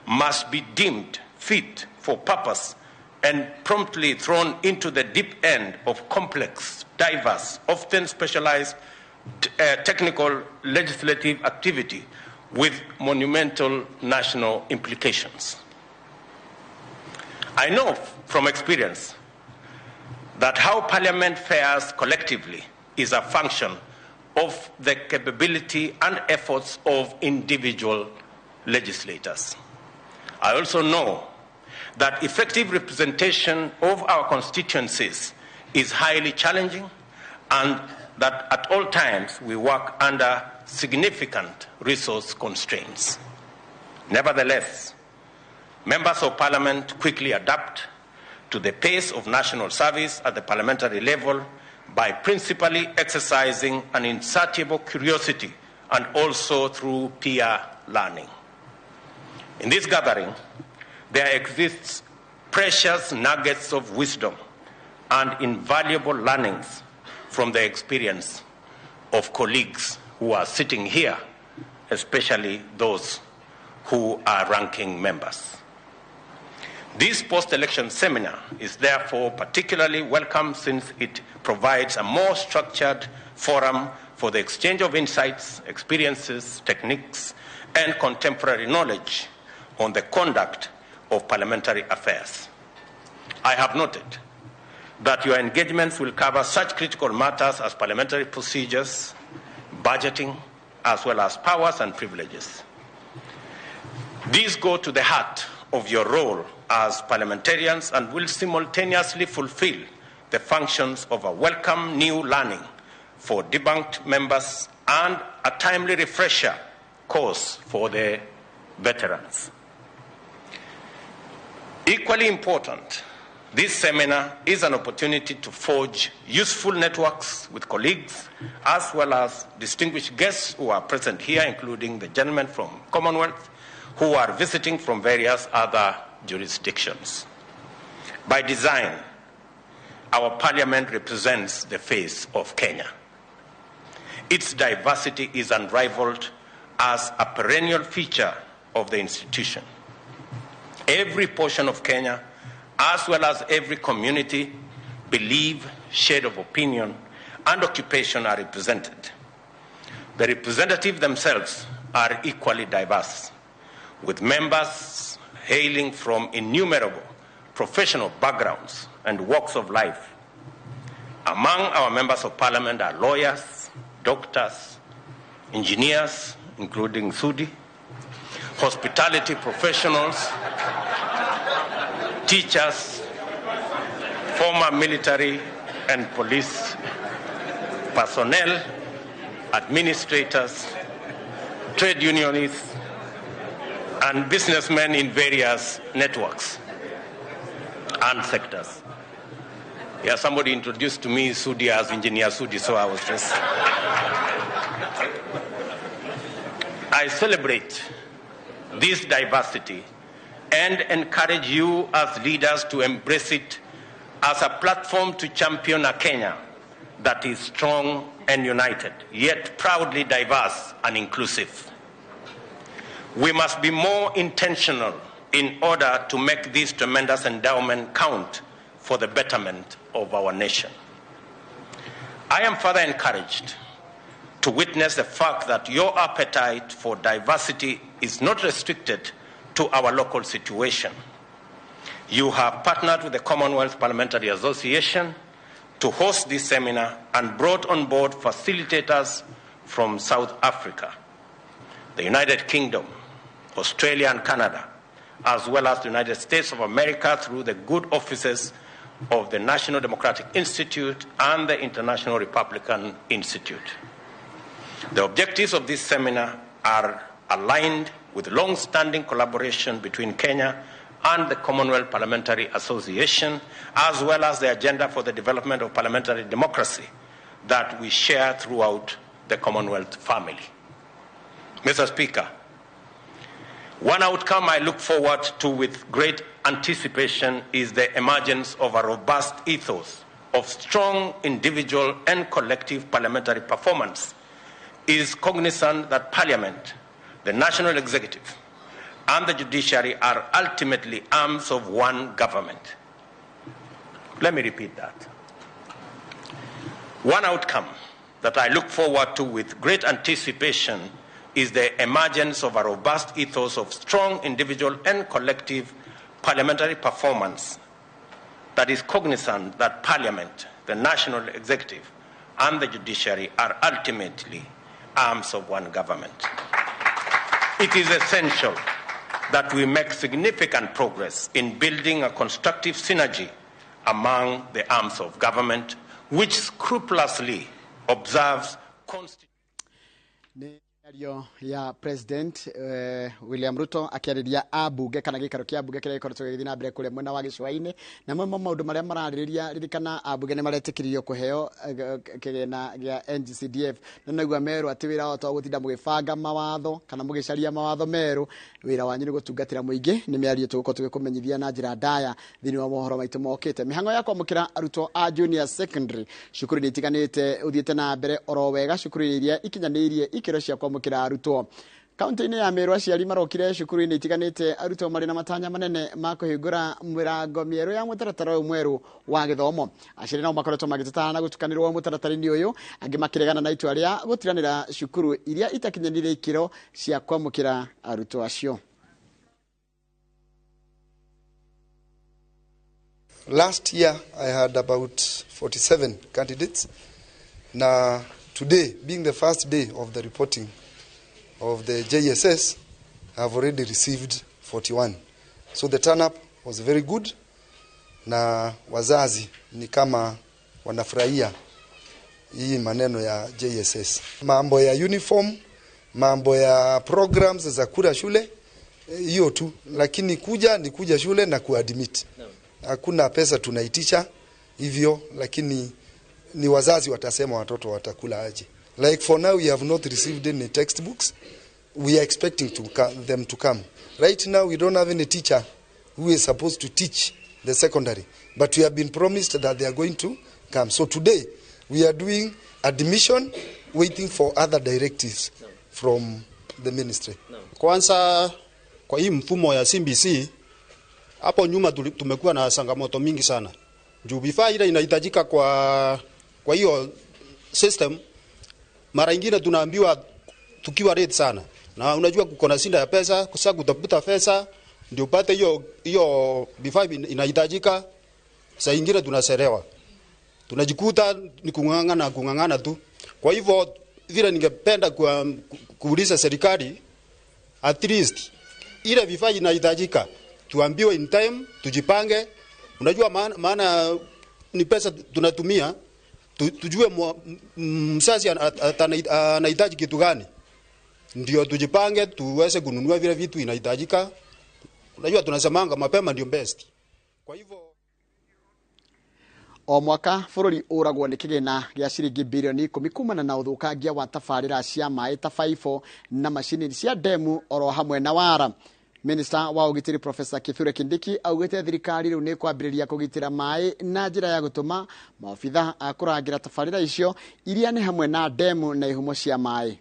must be deemed fit for purpose and promptly thrown into the deep end of complex, diverse, often specialized technical legislative activity with monumental national implications. I know from experience that how Parliament fares collectively is a function of the capability and efforts of individual legislators. I also know that effective representation of our constituencies is highly challenging, and that at all times we work under significant resource constraints. Nevertheless, members of Parliament quickly adapt to the pace of national service at the parliamentary level by principally exercising an insatiable curiosity and also through peer learning. In this gathering, there exists precious nuggets of wisdom and invaluable learnings from the experience of colleagues who are sitting here, especially those who are ranking members. This post-election seminar is therefore particularly welcome since it provides a more structured forum for the exchange of insights, experiences, techniques, and contemporary knowledge on the conduct of parliamentary affairs. I have noted that your engagements will cover such critical matters as parliamentary procedures, budgeting, as well as powers and privileges. These go to the heart of your role as parliamentarians and will simultaneously fulfill the functions of a welcome new learning for debunked members and a timely refresher course for the veterans. Equally important, this seminar is an opportunity to forge useful networks with colleagues as well as distinguished guests who are present here, including the gentlemen from Commonwealth who are visiting from various other jurisdictions. By design, our parliament represents the face of Kenya. Its diversity is unrivaled as a perennial feature of the institution. Every portion of Kenya, as well as every community, belief, shade of opinion, and occupation are represented. The representatives themselves are equally diverse, with members hailing from innumerable professional backgrounds and walks of life. Among our members of parliament are lawyers, doctors, engineers, including Sudi, hospitality professionals, teachers, former military and police personnel, administrators, trade unionists, and businessmen in various networks and sectors. Yeah, somebody introduced to me Sudi as Engineer Sudi, so I was just... I celebrate this diversity and encourage you as leaders to embrace it as a platform to champion a Kenya that is strong and united, yet proudly diverse and inclusive. We must be more intentional in order to make this tremendous endowment count for the betterment of our nation. I am further encouraged to witness the fact that your appetite for diversity is not restricted to our local situation. You have partnered with the Commonwealth Parliamentary Association to host this seminar and brought on board facilitators from South Africa, the United Kingdom, Australia and Canada, as well as the United States of America through the good offices of the National Democratic Institute and the International Republican Institute. The objectives of this seminar are aligned with long-standing collaboration between Kenya and the Commonwealth Parliamentary Association, as well as the agenda for the development of parliamentary democracy that we share throughout the Commonwealth family. Mr. Speaker, one outcome I look forward to with great anticipation is the emergence of a robust ethos of strong individual and collective parliamentary performance is cognizant that Parliament, the National Executive, and the judiciary are ultimately arms of one government. Let me repeat that. One outcome that I look forward to with great anticipation is the emergence of a robust ethos of strong individual and collective parliamentary performance that is cognizant that Parliament, the National Executive, and the judiciary are ultimately arms of one government. It is essential that we make significant progress in building a constructive synergy among the arms of government, which scrupulously observes constitutional.
Mĩario ya President William Ruto akĩarĩria ambunge kana gĩikaro kĩa mbunge kĩrĩa gĩkoretwo gĩgĩthiĩ na mbere kũrĩa mwena wa gĩcũa-inĩ, na mamwe ma maũndũ marĩa mararĩrĩria, ririkana ambunge nĩ maretĩkĩririo kũheo kĩgĩna gĩa NGCDF, na naigua merwo atĩ wĩra wao to gũtinda mũgĩbanga mawatho kana mũgĩcaria mawatho merũ, wĩra wanyu nĩ gũtungatĩra mũingĩ. Nĩ mĩario tũgũkorwo tũgĩkũmenyithia na njĩra ndaya thĩinĩ wa mohoro maitũ mokĩte. Mĩhang'o ya kwamũkĩra arutwo a junior secondary cukuru-inĩ itiganĩte ũthiĩte na mbere oro wega cukuru-inĩ iria ikinyanĩirie ikĩro cia kwamũkĩra arutwo. Kaunti-inĩ ya Meru aciari marokire cukuru-inĩ itiganĩte arutwo marĩ na matanya manene ma kũhingũra mĩrango mĩerũ ya mũtaratara ũyũ mwerũ wa gĩthomo. Aciari nao makoretwo magĩtetana na gũtukanĩrwo mũtaratara-inĩ ũyũ, angĩ makĩregana na itua rĩa gũtiganĩra cukuru iria itakinyanĩire ikĩro cia kwamũkĩra arutwo acio.
Last year I had about 47 candidates. Na today being the first day of the reporting of the JSS, I have already received 41. So the turn-up was very good, na wazazi ni kama wanafurahia hii maneno ya JSS. Mambo ya uniform, mambo ya programs za kula shule, hiyo tu, lakini kuja ni kuja shule na kuadmit. Hakuna pesa tunaitisha hivyo, lakini ni wazazi watasema watoto watakula aje. Like for now we have not received any textbooks. We are expecting them to come. Right now we don't have any teacher who is supposed to teach the secondary, but we have been promised that they are going to come. So today we are doing admission, waiting for other directives from the ministry.
Kwanza kwa hii mfumo ya CBC, hapo nyuma tumekuwa na changamoto mingi sana.
Juu vifaa ile inahitajika kwa hiyo system, mara ingine tunaambiwa tukiwa late sana, na unajua kuko na shinda ya pesa, kwa sababu kutafuta pesa ndio upate hiyo vifaa inahitajika. Saa ingine tunachelewa, tunajikuta ni kung'ang'ana kung'ang'ana tu. Kwa hivyo vile ningependa kuuliza serikali, at least ile vifaa inahitajika tuambiwe in time, tujipange. Unajua maana ni pesa tunatumia, tujue mzazi anahitaji kitu gani, ndio tujipange tuweze kununua vile vitu inahitajika. Unajua tunasemanga mapema ndio best. Kwa hivyo
o mwaka bũrũri ũragwo nĩ kĩgĩna gĩa ciringi birioni 10 kumana na ũthũkangia wa tabarĩra cia maĩ ta baibũ na macini cia ndemu oro hamwe na wara. Minista wa ũgitĩri Profesa Kithure Kindiki augĩte thirikari rĩu nĩ kwambĩrĩria kũgitĩra maĩ na njĩra ya gũtũma maobitha a kũrangĩra tabarĩra icio iria nĩ hamwe na ndemu na ihumo cia maĩ.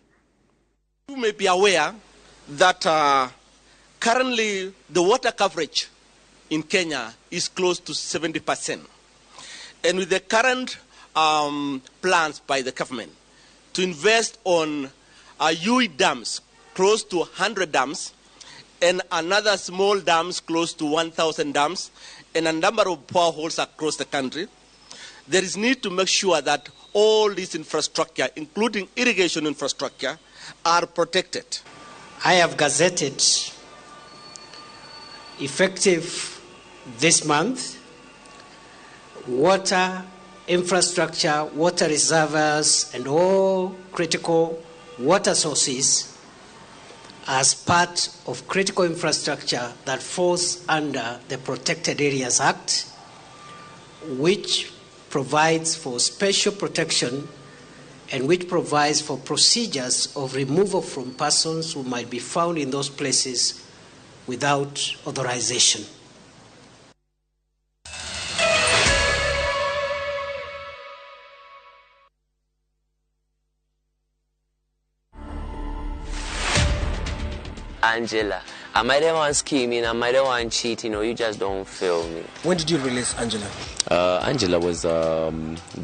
You may be aware that currently the water coverage in Kenya is close to 70%. And with the current plans by the government to invest on UE dams, close to 100 dams, and another small dams close to 1,000 dams, and a number of boreholes across the country, there is need to make sure that all this infrastructure, including irrigation infrastructure, are protected.
I have gazetted, effective this month, water infrastructure, water reservoirs, and all critical water sources as part of critical infrastructure that falls under the Protected Areas Act, which provides for special protection and which provides for procedures of removal from persons who might be found in those places without authorization.
Angela, am I the one scheming? Am I the one cheating? Or you just don't feel me?
When did you release Angela?
Angela was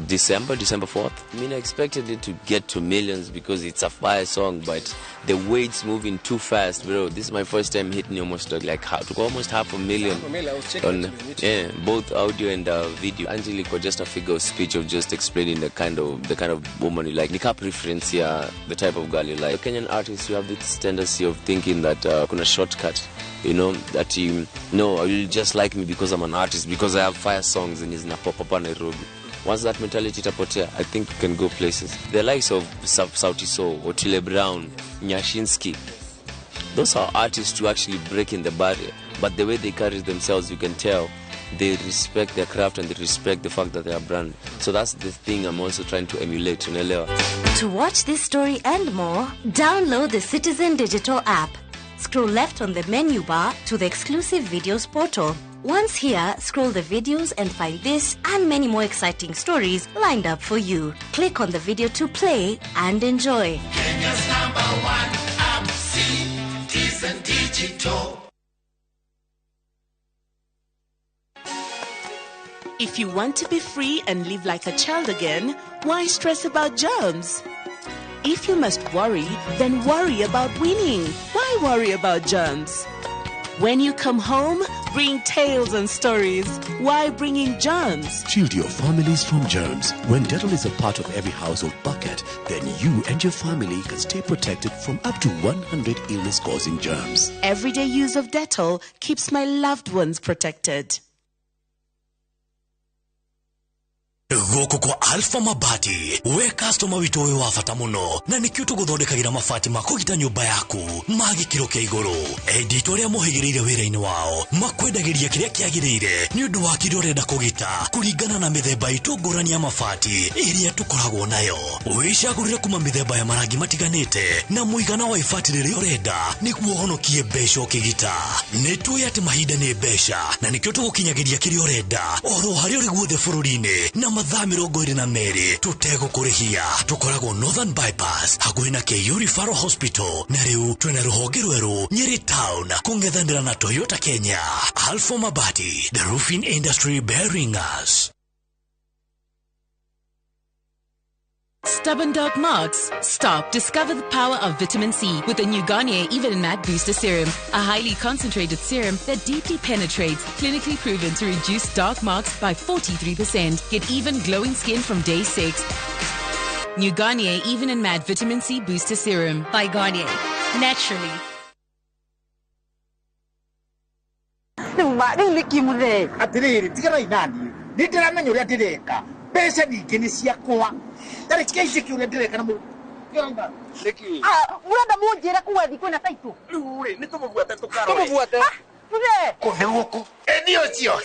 December 4th. I mean, I expected it to get to millions because it's a fire song, but the way it's moving too fast, bro. This is my first time hitting almost like almost 500,000. On, yeah, both audio and video. Angela was just a figure of speech of just explaining the kind of woman you like. Nika preference here, the type of girl you like. Kenyan artists, you have this tendency of thinking that kuna shortcut, you know, that you no, you just like me because I'm an artist, because I have fire songs and it's pop up Nairobi. Once that mentality itapotea, I think you can go places. The likes of Sauti Sol, Otile Brown, Nyashinsky, those are artists who actually break in the barrier. But the way they carry themselves, you can tell they respect their craft and they respect the fact that they are brand. So that's the thing I'm also trying to emulate. Unaelewa?
To watch this story and more, download the Citizen Digital app. Scroll left on the menu bar to the exclusive videos portal. Once here, scroll the videos and find this and many more exciting stories lined up for you. Click on the video to play and enjoy.
Kenya's #1 app, Citizen Digital.
If you want to be free and live like a child again, why stress about germs? If you must worry, then worry about winning. Why worry about germs? When you come home, bring tales and stories. Why bring in germs?
Shield your families from germs. When Dettol is a part of every household bucket, then you and your family can stay protected from up to 100 illness-causing germs.
Everyday use of Dettol keeps my loved ones protected.
Gũkũ kwa Alpha Mabati we customer witũ wĩ wa bata mũno na nĩkĩo tũgũthondekagĩra mabati ma kũgita nyũmba yaku ma gĩkĩro kĩa igũrũ. Endi itũ arĩa mohĩgĩrĩire wĩra-inĩ wao makwendagĩria kĩrĩa kĩagĩrĩire nĩ ũndũ wa kĩrĩa ũrenda kũgita kũringana na mĩthemba itũ ngũrani ya mabati ĩrĩa tũkoragwo nayo. Wĩcagũrĩre kuma mĩthemba ya marangi matiganĩte na mũigana wa ibati rĩrĩa ũrenda nĩguo ũhonokie mbeca ũkĩgita. Nĩ tũĩ atĩ mahinda nĩ mbeca na nĩkĩo tũgũkinyagĩria kĩrĩa ũrenda oro harĩa ũrĩ guothe bũrũri-inĩ na mathaa 22 tũtegũkũrĩhia. Tũkoragwo Northern Bypass hakuhĩ na KU Referral Hospital na rĩu twĩna rũhonge rwerũ Nyeri Town kũng'ethanĩra na Toyota Kenya. Alpha Mabati, the roofing industry bearing us.
Stubborn dark marks? Stop. Discover the power of vitamin C with the new Garnier Even and Matte Booster Serum, a highly concentrated serum that deeply penetrates, clinically proven to reduce dark marks by 43%. Get even glowing skin from day 6. New Garnier Even and Matte Vitamin C Booster Serum.
By Garnier. Naturally.
Rĩu nĩ kĩ mũthee atĩrĩrĩ tigarai naniĩ nĩ ndĩramenya ũrĩa ndĩreka mbeca ningĩ nĩ ciakwa tarĩ kĩici ũrĩa ndĩreka na
mũrenda mũnjĩre kuga kwĩna taitũ
rĩu rĩ nĩ tũmũbuate tũkarore
tũmũbuate mũthee
kũ nĩ gũkũ nĩ ũcio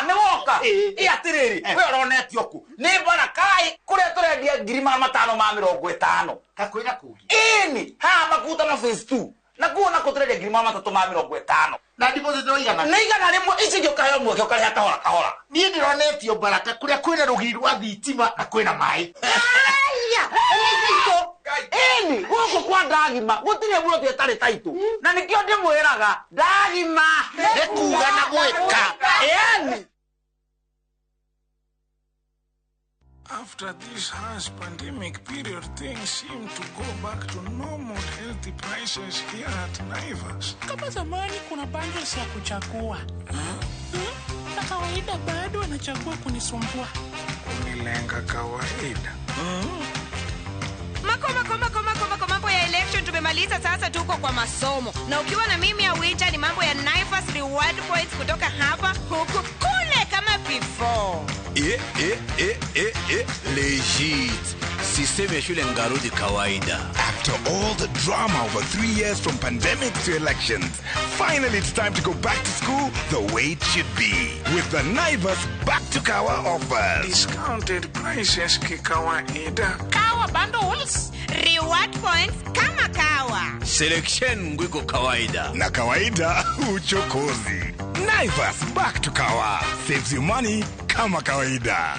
nĩ woka ĩ atĩrĩrĩ we ũronetio kũ nĩ Barakai kũrĩa tũrendia 550,000
kakwĩna kũngĩ
ĩni haha Makutano phase 2 na kuo nako tũrendia 350,000
na deposit no igana
nĩ 100 ici ingĩ ũkaheo mweke ũkarĩha kahora kahora
niĩ ndĩronetio Baraka kũrĩa kwĩna rũgiri rwa thitima na kwĩna maĩ
aya ĩni gũkũ kwa ndagima gũtirĩ mũndũ ĩtarĩ taitũ na nĩkĩo ndĩmwĩraga ndagima
nĩ kuga na gwĩka
ĩni.
After this harsh pandemic period, things seem to go back to normal healthy prices here at Naivas.
Kama zamani kuna bundles ya kuchagua. Na kawaida bado anachagua kunisumbua.
Kunilenga kawaida.
Mako mako mako mako mako, mambo ya election tumemaliza, sasa tuko kwa masomo. Na ukiwa na mimi ya winter ni mambo ya Naivas reward points kutoka hapa huku kule kama before.
Legit. System shule ngarudi kawaida.
After all the drama over 3 years from pandemic to elections, finally it's time to go back to school the way it should be. With the Naivas Back to Kawa offers. Discounted prices kikawaida.
Kawa bundles.
Reward points kama kawa.
Selection ngwiko kawaida.
Na kawaida uchokozi. Naivas Back to Kawa saves you money kama kawaida.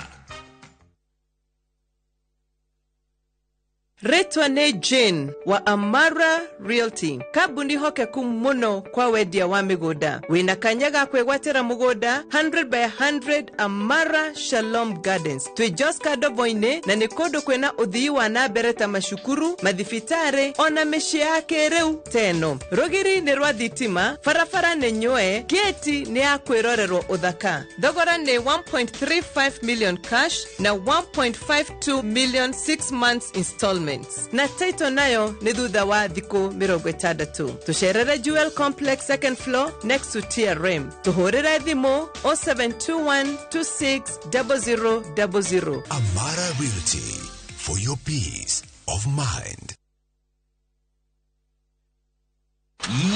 Retwa nĩ Jane wa Amara Realty, kambuni hokeku mũno kwa wendia wa mĩgũnda. Wĩna kanya ga kwĩgwatĩra mũgũnda 100 by 100 Amara Shalom Gardens. Twĩ Joska Ndobo-inĩ na nĩ kũndũ kwĩna ũthii wa na mbere ta macukuru, mathibitarĩ ona mĩciĩ ya kĩrĩu teno. Rũgiri nĩ rwa thitima, barabara nĩ nyũe, gĩti nĩ ya kwĩrorerwo ũthaka. Thogora nĩ 1.35 million cash na 1.52 million 6 months installment. Na title nayo nĩ thutha wa thikũ 60. Tũcerere Jewel Complex second floor next to TRM. Tũhũrĩre thimũ 0721260000.
Amara Realty, for your peace of mind.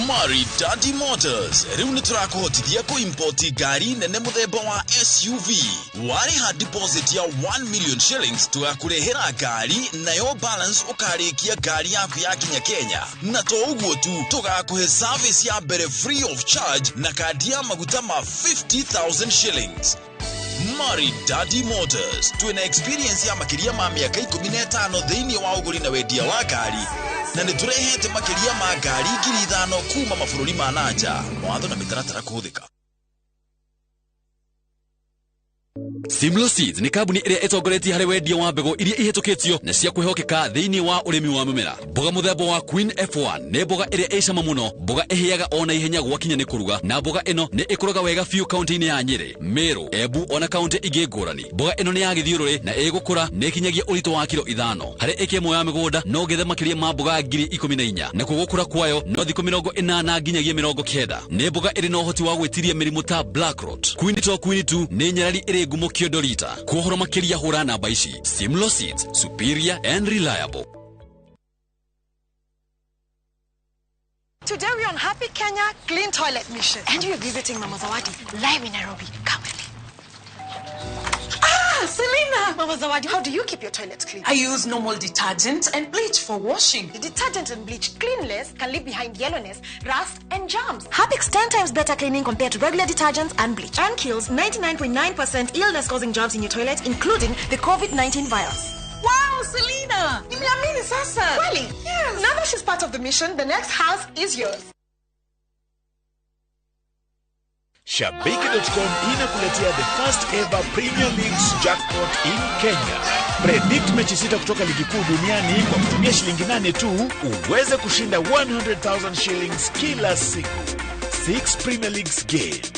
Maridadi Motors rĩu nĩ tũrakũhotithia kũimpoti ngari nene mũthemba wa SUV. Warĩha deposit ya 1 million shillings tũgakũrehera ngari nayo balance ũkarĩkia ngari yaku yakinya Kenya. Na to ũguo tu tũgakũhe service ya mbere free of charge na kandi ya maguta ma 50,000 shillings. Maridadi Motors twĩna experience ya makĩria ma mĩaka 15 thĩinĩ wa ũgũri na wendia wa ngari na nĩ tũrehete makĩria ma ngari 5,000 kuma mabũrũri ma nanja. Mawatho na mĩtaratara kũhũthĩka.
Simlo Seeds nĩ kambuni ĩrĩa ĩtongoretie harĩ wendia wa mbegũ iria ihĩtũkĩtio na cia kwĩhokeka thĩinĩ wa ũrĩmi wa mĩmera. Mboga mũthemba wa Queen F1 nĩ mboga ĩrĩa ĩ cama mũno, mboga ĩhĩaga ona ihenya gwakinya nĩ kũruga, na mboga ĩno nĩ ĩkũraga wega biũ kaunti-inĩ ya Nyĩrĩ, Meru, Embu ona kaunti ingĩ ngũrani. Mboga ĩno nĩ ya gĩthiũrũrĩ na ĩgũkũra nĩ ĩkinyagia ũritũ wa kiro 5. Harĩ ĩka ĩmwe ya mĩgũnda no gethe makĩria ma mboga 14,000 na gũkũra kwayo no thikũ 80 nginyagia 90. Nĩ mboga ĩrĩ na ũhoti wa gwĩtiria mĩrimũ ta black rot. Queen 2 Queen 2 nĩ nyarari ĩrĩ ngumo kĩondo rita. Kuohoro makĩria hũra namba ici. Simlo Seeds, superior and reliable.
Today we're on Happy Kenya Clean Toilet Mission. And we're visiting Mama Zawadi live in Nairobi. Come with me. Ah, Selena! Mama Zawadi, how do you keep your toilet clean?
I use normal detergent and bleach for washing.
The detergent and bleach clean less can leave behind yellowness, rust, and germs. Harpic's 10 times better cleaning compared to regular detergents and bleach. And kills 99.9% illness-causing germs in your toilet, including the COVID-19 virus.
Wow, Selena! Nimeamini sasa!
Really?
Yes!
Now that she's part of the mission, the next house is yours.
Shabiki.com inakuletea the first ever Premier League's jackpot in Kenya. Predict mechi 6 kutoka ligi kuu duniani kwa kutumia shilingi 8 tu uweze kushinda 100,000 shillings kila siku. 6 Premier Leagues games.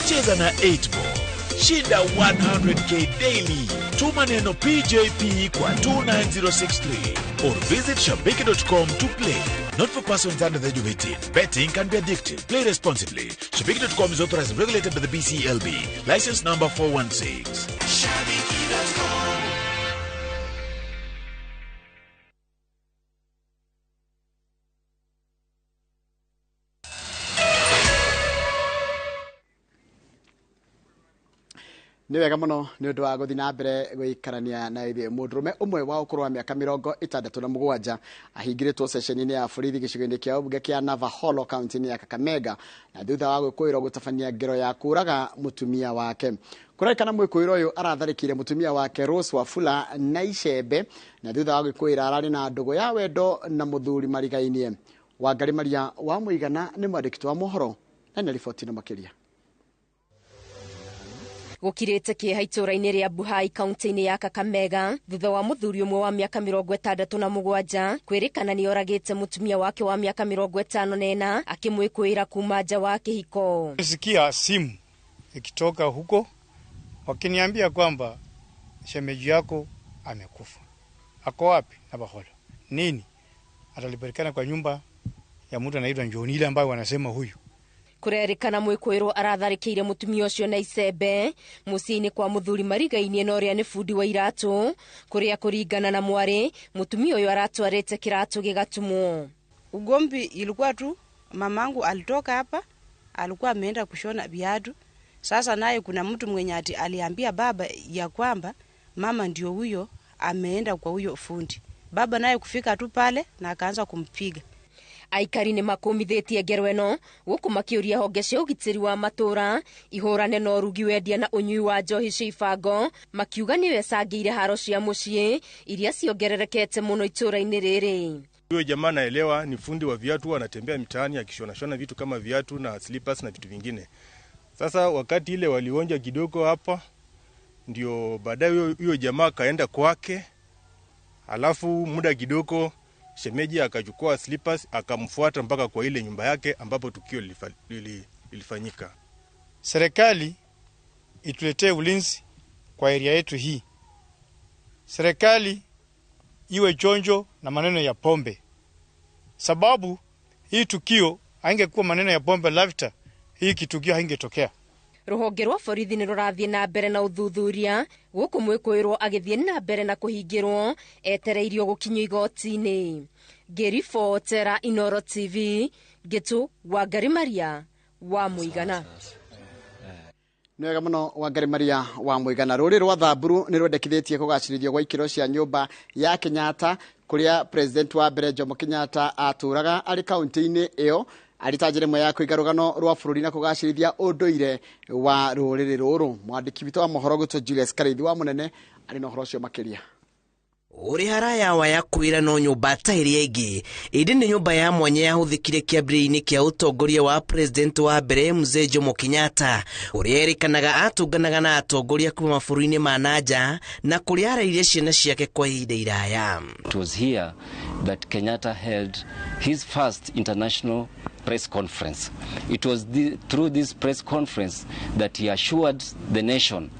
Cheza na 8 ball. Shinda 100k daily. Tuma neno PJP kwa 29063 or visit shabiki.com to play. Not for persons under the age of 18. Betting can be addictive. Play responsibly. Shabiki.com is authorized and regulated by the BCLB. License number 416.
Shabiki.com.
Nĩ wega mũno nĩ ũndũ wa gũthiĩ na mbere gũikarania na ithuĩ. Mũndũrũme ũmwe wa ũkũrũ wa mĩaka 67 ahingĩrĩtwo ceceni-inĩ ya borithi gĩcigo-inĩ kĩa ũmbunge kĩa Navaholo kaunti-inĩ ya Kakamega na thutha wa gwĩkũĩrwo gũtabania ngero ya kũraga mũtumia wake. Kũrerĩkana mwĩkũĩrwo ũyũ aratharĩkĩire mũtumia wake Rose Wafula na icembe na thutha wa gwĩkũĩra ararĩ na ndũgũ ya wendo na mũthuri marigainie. Wangari Maria wa Mũigana nĩ mwandĩki wa mohoro na nĩ riboti ĩno makĩria.
Gũkirĩte kĩeha itũũra-inĩ rĩa Buhai kaunti-inĩ ya Kakamega thutha wa mũthuri ũmwe wa mĩaka 67 kwĩrĩkana nĩoragĩte mũtumia wake wa mĩaka 54 akĩmwĩkũĩra kuma nja wa kĩhiko.
Nisikia simu ikitoka huko wakiniambia kwamba shemeji yako amekufa. Ako wapi? Navahola. Nini? Atalipatikana kwa nyumba ya mtu anaitwa Njoni ile ambayo wanasema huyu.
Kũrerĩkana mwĩkũĩrwo aratharĩkĩire mũtumia ũcio na icembe mũciĩ-inĩ kwa mũthuri marigainie na ũrĩa nĩ bundi wa iratũ kũrĩa kũringana na mwarĩ mũtumia ũyũ aratwarĩte kĩratũ gĩgatumwo.
Ugomvi ilikuwa tu mamangu alitoka hapa alikuwa ameenda kushona viatu. Sasa naye kuna mtu mwenye ati aliambia baba ya kwamba mama ndio huyo ameenda kwa huyo fundi. Baba naye kufika tu pale na akaanza kumpiga.
Aikari nĩ makũmithĩtie ngero ĩno gũkũ makĩũria honge cia ũgitĩri wa matũũra ihũrane na ũrugi wendia na ũnyui wa njohi cia ibango makiuga nĩyo ĩcangĩire haro cia mũciĩ iria ciongererekete mũno itũũra-inĩ rĩrĩ.
Huyo jamaa naelewa ni fundi wa viatu, anatembea mitaani akishona shona vitu kama viatu na slippers na vitu vingine. Sasa wakati ile walionja kidogo hapa ndio baadaye huyo jamaa kaenda kwake, alafu muda kidogo shemeji akachukua slippers akamfuata mpaka kwa ile nyumba yake ambapo tukio lilifanyika.
Serikali ituletee ulinzi kwa area yetu hii. Serikali iwe chonjo na maneno ya pombe. Sababu hii tukio haingekuwa maneno ya pombe lafta, hii kitukio haingetokea.
Rũhonge rwa borithi nĩ rũrathiĩ na mbere na ũthuthuria gũkũ mwĩkũĩrwo agĩthiĩ na mbere na kũhingĩrwo etereirio gũkinyio igoti-inĩ. Ngĩribotera Inoro TV Ngĩtũ Wangari Maria wa Mũigana.
Nĩ wega mũno Wangari Maria wa Mũigana. Rũrĩrĩ rwa Thamburu nĩ rwendekithĩtie kũgacĩrithio gwa ikĩro cia nyũmba ya Kenyatta kũrĩa president wa mbere Jomo Kenyatta atũraga arĩ kaunti-inĩ ĩyo arĩ ta njĩra ĩmwe ya kũiga rũgano rwa bũrũri na kũgacĩrithia ũndũire wa rũrĩrĩ rũrũ. Mwandĩki witũ wa mohoro gwĩtwo Julius Karaithi wa Mũnene arĩ na ũhoro ũcio makĩria.
Ũrĩ haraya wa ya kwĩra no nyũmba ta ĩrĩa ĩngĩ ĩndĩ nĩ nyũmba ya mwanya yahũthĩkire kĩambĩrĩria-inĩ kĩa ũtongoria wa president wa mbere Mzee Jomo Kenyatta ũrĩa erĩkanaga atũnganaga na atongoria kuma mabũrũri-inĩ ma na nja na kũrĩa areire ciana ciake kwa ihinda iraya.
It was here that Kenyatta held his first international press conference. It was through this press conference that he assured the nation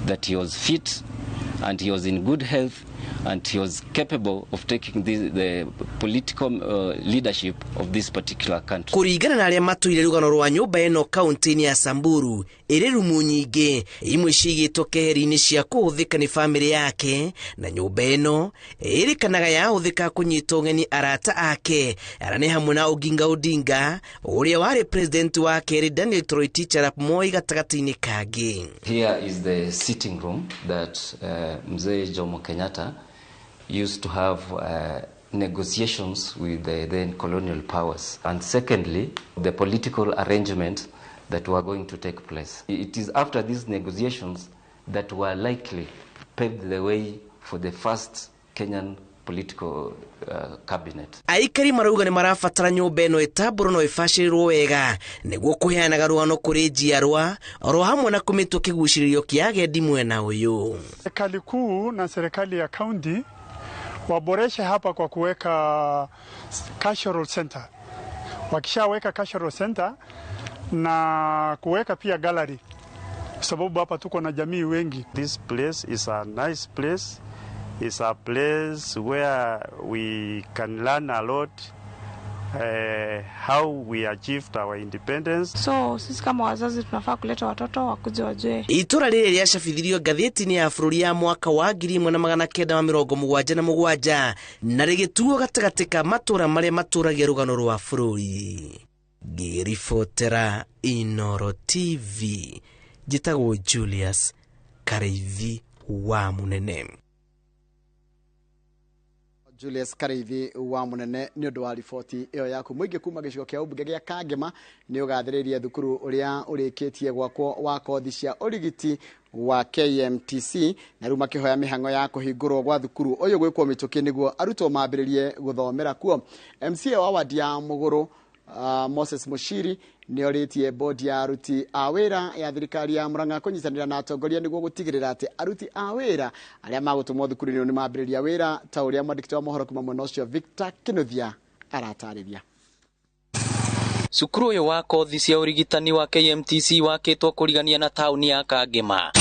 that he was fit and he was in good health and he was capable of taking the political leadership of this particular country.
Kũringana na arĩa matũire rũgano rwa nyũmba ĩno kaunti-inĩ ya Samburu ĩrĩ rumu nyingĩ imwe ciigĩtwo keheri-inĩ cia kũhũthĩka nĩ bamĩrĩ yake na nyũmba ĩno ĩrĩkanaga yahũthĩka kũnyita ũgeni arata ake arĩa nĩ hamwe na Oginga Odinga ũrĩa warĩ president wa kerĩ Daniel Toroitich arap Moi gatagatĩ-inĩ kangĩ.
Here is the sitting room that Mzee Jomo Kenyatta used to have negotiations with the then colonial powers, and secondly the political arrangement that were going to take place. It is after these negotiations that were likely paved the way for the first Kenyan political cabinet.
Aikari marauga nĩ marabatara nyũmba ĩno ĩtambũrwo no ĩbacĩrĩrwo wega nĩguo kũheanaga rũgano kũrĩ njiarwa oro hamwe na kũmĩtua kĩgucĩrĩrio kĩa agendi mwena ũyũ.
Serikali kuu na serikali ya kaunti waboreshe hapa kwa kuweka cultural center. Wakishaweka cultural center na kuweka pia gallery, sababu hapa tuko na jamii wengi.
This place is a nice place. It's a place where we can learn a lot how we achieved our independence.
So sisi kama wazazi tunafaa kuleta watoto wakuje wajue.
Itura rĩrĩ rĩacabithirio ngathĩti-inĩ ya bũrũri ya mwaka wa 1977 na rĩgĩtuo gatagatĩ ka matũra marĩa matũragia rũgano rwa bũrũri. Ngĩribotera Inooro TV, njĩtagwo Julius Kareithi wa Munene.
Julius Kareithi wa Munene nĩ ũndũ wa riboti ĩyo yaku. Mũingĩ kuma gĩcigo kĩa ũmbunge gĩa Kangema nĩ ũgathĩrĩria thukuru ũrĩa ũrĩkĩtie gwakwo wa kothi cia ũrigiti wa KMTC na rĩu makĩhoya mĩhang'o ya kũhingũrwo gwa thukuru ũyũ gwĩkwo mĩtũkĩ nĩguo arutwo mambĩrĩrie gũthomera kuo. MCA wa wadi ya Mũgũrũ Moses Mushiri nĩorĩtie bodi ya aruti a wĩra ya thirikari ya Murang'a kũnyitanĩra na atongoria nĩguo gũtigĩrĩra atĩ aruti a wĩra arĩa magũtũmwo thukuru-inĩ nĩ mambĩrĩria wĩra ta ũrĩa mwandĩki wa mohoro kuma mwena ũcio Victor Kinuthia aratarĩria.
Cukuru ũyũ wa kothi cia ũrigitani wa KMTC wakĩtwo kũrigania na taũni ya Kangema.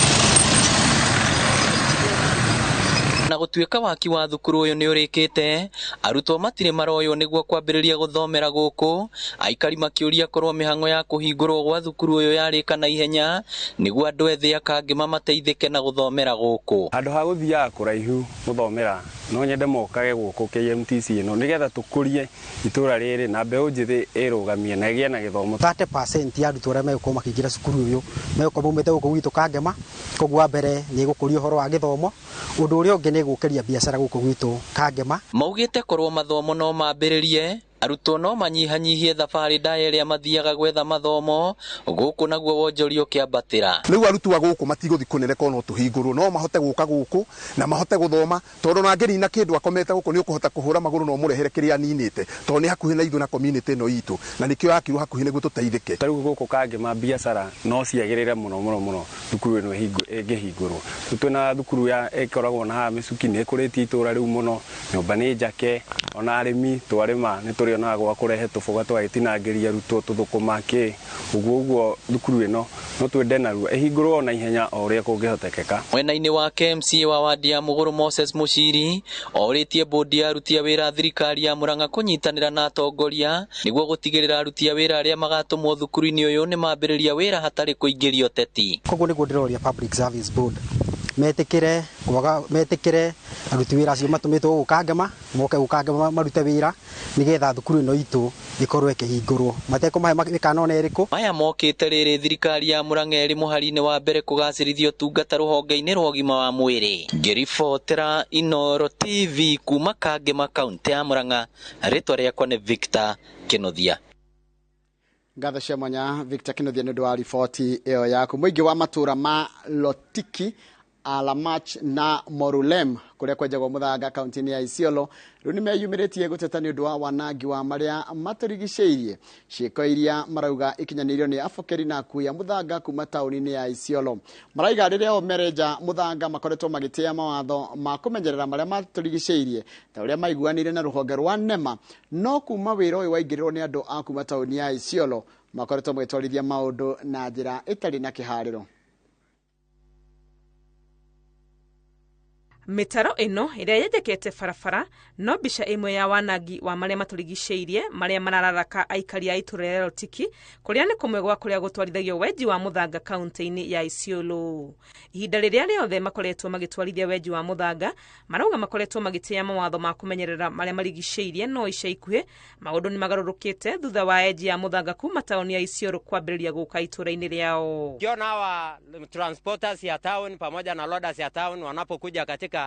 Na gũtuĩka waki wa thukuru ũyũ nĩ ũrĩkĩte, arutwo matirĩ maroywo nĩguo kwambĩrĩria gũthomera gũkũ. Aikari makĩũria korwo mĩhang'o ya kũhingũrwo gwa thukuru ũyũ yarĩka na ihenya nĩguo andũ ethĩ a Kangema mateithĩke na gũthomera gũkũ.
Handũ ha gũthiaga kũraihu gũthomera no nyende mokage gũkũ KMTC ĩno nĩgetha tũkũrie itũra rĩrĩ na mbeũ njĩthĩ ĩrũgamie na ĩgĩe na gĩthomo.
30% ya arutwo arĩa megũkorwo makĩingĩra cukuru ũyũ megũkorwo maumĩte gũkũ gwitũ Kangema, koguo wa mbere nĩ gũkũria ũhoro wa gĩthomo, ũndũ ũrĩa ũngĩ nĩ gũkĩria biacara gũkũ gwitũ Kangema.
Maugĩte korwo mathomo no mambĩrĩrie arutwo no manyihanyihie thabarĩ ndaya ĩrĩa mathiaga gwetha mathomo gũkũ naguo wonjoria ũkĩambatĩra.
Rĩu arutwo a gũkũ matigũthiĩ kũnene korwo no tũhingũrwo, no mahote gũka gũkũ na mahote gũthoma tondũ na angĩnina kĩndũ akomete gũkũ nĩ ũkũhota kũhũra magũrũ na ũmũrehere kĩrĩa aninĩte tondũ nĩ hakuhĩ na ithuĩ na community ĩno itũ na nĩkĩo yakirwo hakuhĩ nĩguo tũteithĩke.
Ta rĩu gũkũ Kangema biacara no ciagĩrĩre mũno mũno mũno thukuru ĩno ĩngĩhingũrwo. Twĩna thukuru ya ĩkoragwo na haha Mĩcuki nĩ ĩkũrĩtie itũra rĩu mũno, nyũmba nĩ njake, ona arĩmi twarĩma nĩ tũrĩ ona gwa kũrehe tũboga tũgagĩtinangĩria arutwo tũthũkũma kĩ ũguo ũguo thukuru ĩno no twende narua ĩhingũrwo na ihenya o ũrĩa kũngĩhotekeka.
Mwena-inĩ wa KMC wa wadi ya Mũgũrũ Moses Mushiri orĩtie bodi ya aruti a wĩra thirikari ya Murang'a kũnyitanĩra na atongoria nĩguo gũtigĩrĩra aruti a wĩra arĩa magatũmwo thukuru-inĩ ũyũ nĩ mambĩrĩria wĩra hatarĩ kũingĩria ũteti.
Koguo nĩguo ndĩroria Public Service Board metikire kwaga metikire aruti wĩra acio matũmĩtwo gũkũ Kangema moke gũkũ Kangema marute wĩra nĩgetha thukuru ĩno itũ ĩkorwo ĩkĩhingũrwo matekũmahe mĩkana ona ĩrĩkũ.
Maya mokĩte rĩrĩ thirikari ya Murang'a ĩrĩ mũhari-inĩ wa mbere kũgacĩrithia ũtungata rũhonge-inĩ rwa ũgima wa mwĩrĩ. Ngĩribotera Inooro TV kuma Kangema kaunti ya Murang'a, rĩtwa rĩakwa nĩ Victor Kinuthia.
Ngatho cia mwanya Victor Kinuthia nĩ ũndũ wa riboti ĩyo yaku. Mũingĩ wa matũra ma Lotiki, Alamach na Morulem kuria kwenjagwo muthanga kaunti-inĩ ya Isiolo rĩu nĩmeyumĩrĩtie gũteta nĩ ũndũ wa wanangi wa marĩa matũrigicĩirie. Ciĩko iria marauga ikinyanĩirio nĩ abokeri na akui a muthanga kuma taũni-inĩ ya Isiolo. Maraiga rĩrĩa o merenja muthanga makoretwo magĩtĩa mawatho ma kũmenyerera marĩa matũrigicĩirie ta ũrĩa maiguanĩire na rũhonge rwa NEMA, no kuma wĩra ũyũ waingĩrĩrwo nĩ andũ a kuma taũni ya Isiolo makoretwo magĩtwarithia maũndũ na njĩra ĩtarĩ na kĩharĩro.
Mĩtaro ĩno ĩrĩa yenjekete barabara no mbica ĩmwe ya wanangi wa marĩa matũrigicĩirie marĩa marararaka aikari a itũra rĩa Lotiki kũrĩa nĩ kũmwe gwa kũrĩa gũtwarithagio wenji wa mũthanga kaunti-inĩ ya Isiolo. Ihinda rĩrĩa rĩothe makoretwo magĩtwarithia wenji wa mũthanga marauga makoretwo magĩtĩa mawatho ma kũmenyerera marĩa marigicĩirie, no ica ikuhĩ maũndũ nĩ magarũrũkĩte thutha wa enji ya mũthanga kuma taũni ya Isiolo kwambĩrĩria gũka itũra-inĩ rĩao.
Ukiona hawa transporters ya town pamoja na loaders ya town wanapokuja katika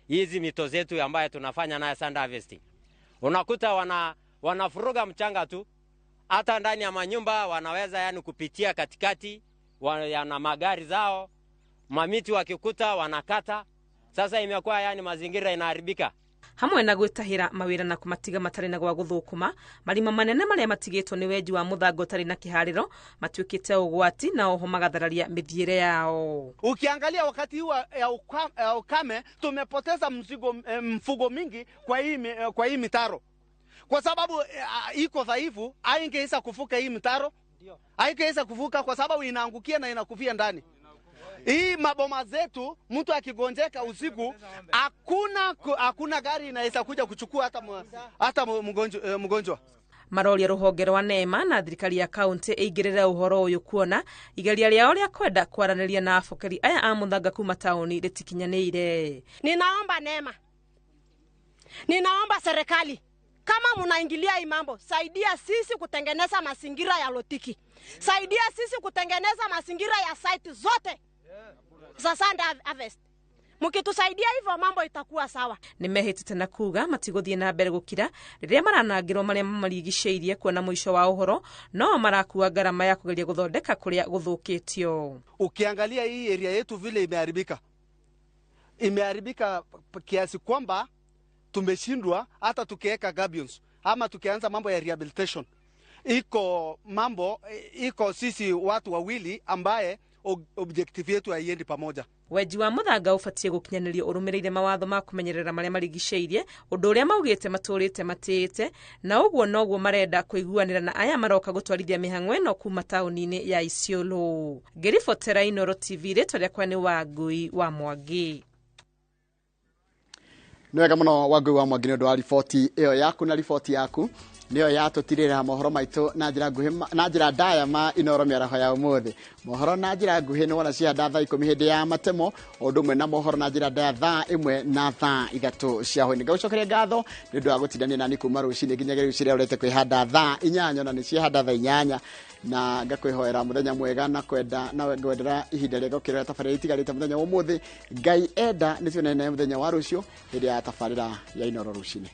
hizi mito zetu ambayo tunafanya nayo sand harvesting, unakuta wanafuruga mchanga tu, hata ndani ya manyumba wanaweza yani kupitia katikati na magari zao, mamiti wakikuta wanakata. Sasa imekuwa yani mazingira inaharibika.
Hamwe na gwĩtahĩra mawĩra na kũmatiga matarĩ na gwa gũthũkũma, marima manene marĩa matigĩtwo nĩ wenji wa mũthanga ũtarĩ na kĩharĩro matuĩkĩte ũgwati na oho magathararia mĩthiĩre yao.
Ukiangalia wakati huu ya ukame tumepoteza mfugo mingi kwa hii mitaro, kwa sababu iko dhaifu, haingeweza kuvuka hii mitaro, haingeweza kuvuka kwa sababu inaangukia na inakufia ndani. Hii maboma zetu, mtu akigonjeka usiku, hakuna gari inaweza kuja kuchukua hata mgonjwa.
Maroria rũhonge rwa NEMA na thirikari ya kaunti ĩingĩrĩre ũhoro ũyũ kuona igeria rĩao rĩa kwenda kwaranĩria na abokeri aya a mũthanga kuma taũni rĩtikinyanĩire.
Ninaomba NEMA, ninaomba serikali, kama mnaingilia hii mambo, saidia sisi kutengeneza mazingira ya Lotiki, saidia sisi kutengeneza mazingira ya site zote za sand harvest. Mkitusaidia hivyo mambo itakuwa sawa.
Nimehĩtĩte na kuga matigũthiĩ na mbere gũkira rĩrĩa maranangĩrwo marĩa mamarigicĩirie kuona mũico wa ũhoro no marakua ngarama ya kũgeria gũthondeka kũrĩa gũthũkĩtio.
Ukiangalia hii area yetu vile imeharibika kiasi kwamba tumeshindwa hata tukiweka gabions ama tukianza mambo ya rehabilitation. Iko mambo iko sisi watu wawili ambaye objective yetu haiendi pamoja.
Wenji wa mũthanga ũbatiĩ gũkinyanĩrio ũrũmĩrĩire mawatho ma kũmenyerera marĩa marigicĩirie, ũndũ ũrĩa maugĩte matũrĩte matĩĩte, na ũguo noguo marenda kũiguanĩra na aya maroka gũtwarithia mĩhang'o ĩno kuma taũni-inĩ ya Isiolo. Ngĩribotera Inooro TV, rĩtwa rĩakwa nĩ Wangui wa Mwangi.
Nĩ wega mũno Wangui wa Mwangi nĩ ũndũ wa riboti ĩyo yaku, na riboti yaku nĩyo yatũtirĩra mohoro maitũ na njĩra nguhĩ na njĩra ndaya ma Inooro mĩaraho ya ũmũthĩ. Mohoro na njĩra nguhĩ nĩ wona ciahanda thaa 10 hĩndĩ ya matemo, ũndũ ũmwe na mohoro na njĩra ndaya thaa 1 na thaa 3 cia hwaĩ-inĩ. Ngagũcokeria ngatho nĩ ũndũ wa gũtindania nani kuma rũcinĩ nginyagia rĩu ciria ũrete kwĩhanda thaa 8, na nĩ ciahanda thaa 8, na ngakwĩhoera mũthenya mwega na kwenda na ngwendera ihinda rĩega ũkĩrora tabarĩra itigarĩte mũthenya wa ũmũthĩ. Ngai enda nĩ tuonane mũthenya wa rũciũ hĩndĩ ya tabarĩra ya Inooro rũcinĩ.